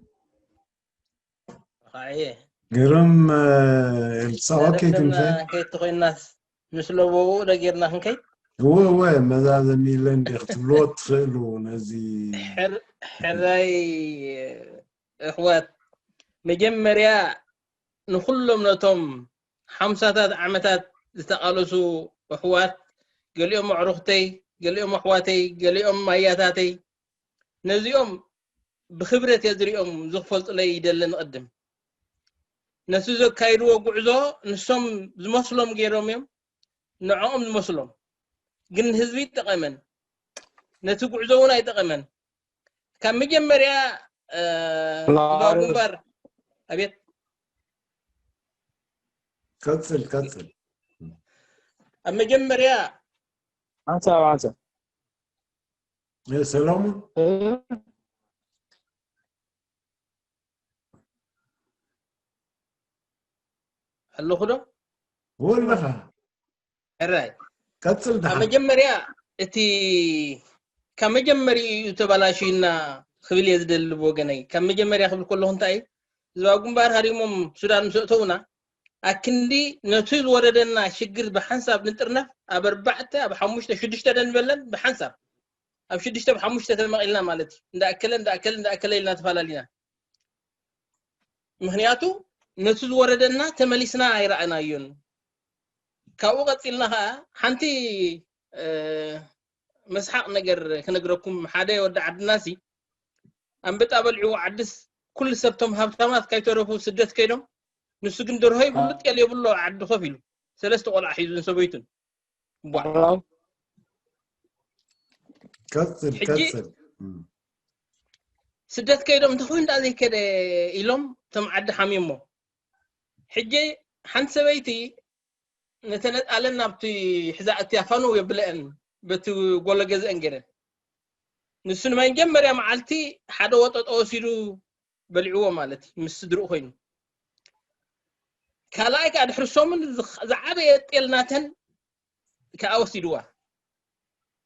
ኸዓየ ግርም፣ እ፣ ኤልሳ፣ ኦኬ፣ ክንፈ ከይት ኮይናስ ምስ ለቦኡ ደጌርና ክንከይድ እወ፣ እወ፣ መዛዘሚ ኢለ እንዲ ክትብልዎ ትኽእሉ ነዚ። ሕር-፣ ሕራይ ኣሕዋት፣ መጀመርያ ንኹሎም ነቶም ሓምሳታት ዓመታት ዝተቓለሱ ኣሕዋት፣ ገሊኦም ኣዕሩኽተይ፣ ገሊኦም ኣሕዋተይ፣ ገሊኦም ኣያታተይ፣ ነዚኦም ብኽብረት እየ ዝሪኦም፣ ዝፈልጡለይ ይደሊ። ንቕድም ነቲ ዘካይድዎ ጉዕዞ ንሶም ዝመስሎም ገይሮም እዮም፣ ንዕኦም ዝመስሎም፣ ግን ንህዝቢ ኣይጠቐመን፣ ነቲ ጉዕዞ እውን ኣይጠቐመን። ካብ መጀመርያ፣ እ፣ ህዝባዊ ግንባር፣ ኣቤት፣ ቀጽል፣ ቀጽል። ኣብ መጀመርያ ሓንሳብ ሓንሳብ እ፣ ሰሎሙን፣ እ፣ ኣለኹ ዶ? ወለኻ ሕራይ ቀጽል ካብ ደሓን። መጀመርያ እቲ ካብ መጀመሪኡ እዩ ተባላሽዩና ክብል እየ ዝደሊ ብወገነይ። ካብ መጀመርያ ክብል ከለኹ እንታይ እዩ፣ ህዝባዊ ግንባር ሃሪሞም ሱዳን ምስ ኣእተውና፣ ኣክንዲ ነቲ ዝወረደና ሽግር ብሓንሳብ ንጥርነፍ፣ ኣብ ኣርባዕተ፣ ኣብ ሓሙሽተ፣ ሽዱሽተ ደንበለን ብሓንሳብ ኣብ ሽዱሽተ፣ ኣብ ሓሙሽተ ተመቒልና ማለት እዩ። እንዳኣከለ፣ እንዳኣከለ፣ እንዳኣከለ ኢልና ተፈላለና። ምኽንያቱ ነቲ ዝወረደና ተመሊስና ኣይረኣናዮን። ካብኡ ቀጺልና ኸዓ ሓንቲ፣ እ፣ መስሓቕ ነገር ክነግረኩም። ሓደ ወዲ ዓድና ሲ ኣንበጣ በሊዕዎ ዓድስ ኩሉ ሰብ፣ ቶም ሃብታማት ካይተረፉ ስደት ከይዶም፣ ንሱ ግን ደርሆ ይብሉ፣ ጤል የብሎ፣ ዓዲ ኮፍ ኢሉ ሰለስተ ቆልዓ ሒዙ ንሰበይቱን። ቧዕ። ሄሎ፣ ቀጽል፣ ሕጂ ቀጽል። እም። ስደት ከይዶም እንተኾይኑ ደኣ ዘይከደ ኢሎም እቶም ዓዲ ሓሚሞ። ሕጂ ሓንቲ ሰበይቲ ነተን ኣጣለን ናብቲ ሕዛ እትያ ፋኑ የብለአን፣ በቲ ጎሎ ገዝአን ገይረን። ንሱ ንመጀመርያ መዓልቲ ሓደ ወጠጦ ወሲዱ በሊዕዎ ማለት እዩ፣ ምስ ስድርኡ ኮይኑ። ካልኣይ ከዓ ድሕሪ ሰሙን ዝኽ-፣ ዝዓበየ ጤል ናተን ከዓ ወሲድዋ።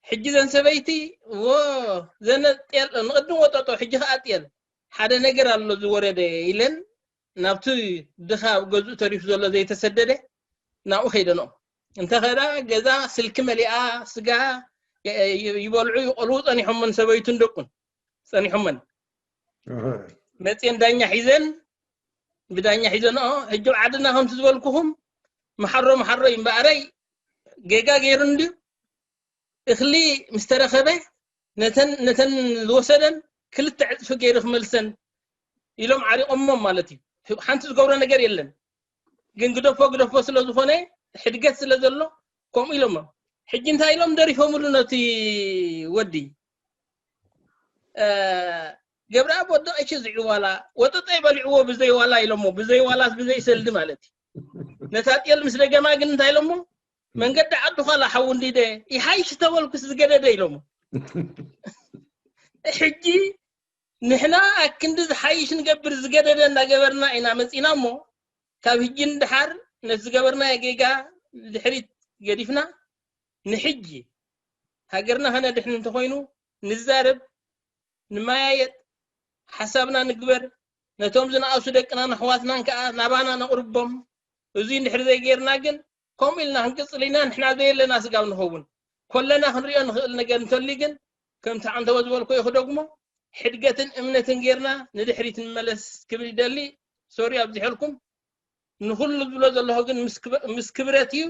ሕጂ ዘን ሰበይቲ፣ "ዎ፣ ዘነ ጤል፣ ንቕድም ወጠጦ፣ ሕጂ ከዓ ጤል፣ ሓደ ነገር ኣሎ ዝወረደ" ኢለን ናብቲ ድኻ ኣብ ገዝኡ ተሪፉ ዘሎ ዘይተሰደደ ናብኡ ከይደንኦ። እንተ ኸዳ ገዛ ስልኪ መሊኣ፣ ስጋ ይ-፣ ይ-፣ ይበልዑ ይቆልዉ ጸኒሖመን፣ ሰበይቱን ደቁን ጸኒሖመን። እህ። መጽየን ዳኛ ሒዘን፣ ብዳኛ ሒዘንኦ። ሕጂ ኣብ ዓድና ከምቲ ዝበልኩኹም መሓሮ መሓሮ እዩ እምበኣረይ፣ ጌጋ ገይሩ እንድዩ። እኽሊ ምስ ተረኸበ ነተን፣ ነተን ዝወሰደን ክልተ ዕጽፊ ገይሩ ክመልሰን ኢሎም ዓሪቖሞም ማለት እዩ። ሓንቲ ዝገብሮ ነገር የለን። ግን ግደፎ ግደፎ ስለ ዝኾነ፣ ሕድገት ስለ ዘሎ ከምኡ ኢሎሞ። ሕጂ እንታይ ኢሎም ደሪፎምሉ ነቲ ወዲ? እ፣ ገብረኣብ ወዲ ቀሺ ዝዕዋላ፣ ወጠጠይ በሊዕዎ ብዘይ ዋላ ኢሎሞ። ብዘይ ዋላስ ብዘይ ሰልዲ ማለት እዩ። ነታ ጤል ምስ ደገማ ግን እንታይ ኢሎሞ? "መንገዲ ዓዲ ዃላ ሓው እንዲደ፣ ይሓይሽ ተበልኩስ ዝገደደ" ኢሎሞ። ሕጂ ንሕና ኣክንዲ ዝሓይሽ ንገብር፣ ዝገደደ እንዳገበርና ኢና መጺና እሞ፣ ካብ ሕጂ ንደሓር ነቲ ዝገበርናዮ ጌጋ ድሕሪት ገዲፍና፣ ንሕጂ ሃገርና ከነድሕን እንተኾይኑ ንዛረብ፣ ንመያየጥ፣ ሓሳብና ንግበር። ነቶም ዝነኣሱ ደቅናን ኣሕዋትናን ከኣ ናባና ነቕርቦም። እዙይ እንድሕር ዘይጌርና ግን ከምኡ ኢልና ክንቅጽል ኢና። ንሕና ዘየለና ስጋብ ንኸውን ኮለና ክንሪኦ ንኽእል ነገር እንተልዩ ግን ከምቲ ዓንተቦ ዝበልኮ ይኽደግሞ ሕድገትን እምነትን ጌርና ንድሕሪት ንመለስ ክብል ይደሊ። ሶሪ ኣብዚሐልኩም። ንኹሉ ዝብሎ ዘለኹ ግን ምስ ክብረት እዩ።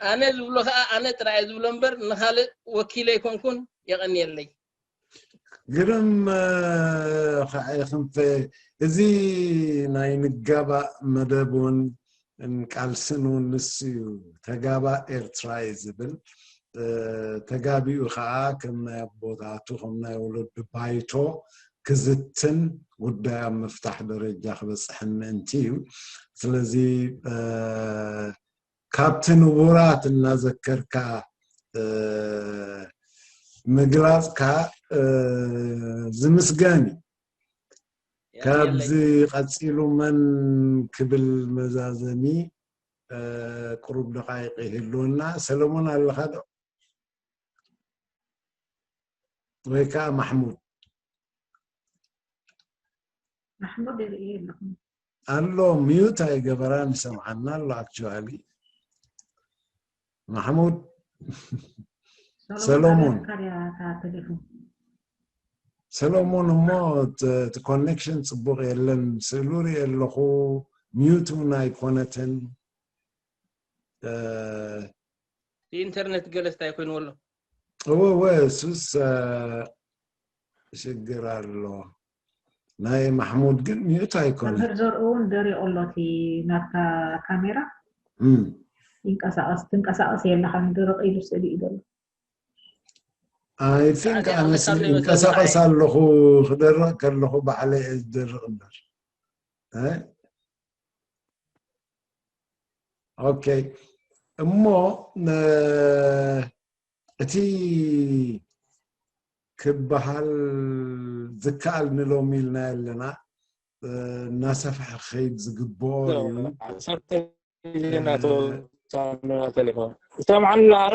ኣነ ዝብሎ ከዓ ኣነ ጥራይ ዝብሎ እምበር ንኻልእ ወኪለ ኣይኮንኩን። የቐንየለይ። ግርም ከዓ ክንፈ እዚ ናይ ንጋባእ መደብ እውን ቃልስን እውን ንሱ እዩ። ተጋባእ ኤርትራ እዩ ዝብል። ተጋቢኡ ከዓ ከም ናይ ኣቦታቱ ከም ናይ ወለዱ ባይቶ ክዝትን ጉዳይ ኣብ ምፍታሕ ደረጃ ክበፅሕን ምእንቲ እዩ። ስለዚ ካብቲ ንቡራት እናዘከርካ ምግላፅካ ዝምስገን እዩ። ካብዚ ቀፂሉ መን ክብል መዛዘሚ ቁሩብ ደቃይቅ ይህልወና። ሰለሞን ኣለኻ ዶ? ወይ ከዓ ማሕሙድ? ማሕሙድ ይርኢ ኣለኹ። ኣሎ ሚዩት ኣይገበራን ይሰምዓና ኣሎ። ኣክቹዋሊ ማሕሙድ ሰሎሞን ሰሎሞን እሞ እቲ ኮኔክሽን ፅቡቅ የለን። ስእሉ ርኢ ኣለኹ ሚዩት እውን ኣይኮነትን። ኢንተርኔት ገለስታ ይኮይኑ ኣሎ። እወ እወ እሱስ ሽግር ኣሎ። ናይ ማሕሙድ ግን ሚዩት ኣይኮነ። መምህር ዘርኡ እውን ደሪቑ ኣሎ እቲ ናትካ ካሜራ። ይንቀሳቐስ ትንቀሳቐስ የለኻን፣ ድርቕ ኢሉ ስእሊ እዩ ዘሎ። I think ኣነስ ይንቀሳቐስ ኣለኹ፣ ክደርቕ ከለኹ ባዕለይ እየ ዝደርቕ እምበር። ኦኬ፣ እሞ እቲ ክበሃል ዝከኣል ንሎሚ ኢልና ኣለና። እናሰፍሐ ክኸይድ ዝግብኦ እዩ። ይሰምዓኒ ኣለኻ?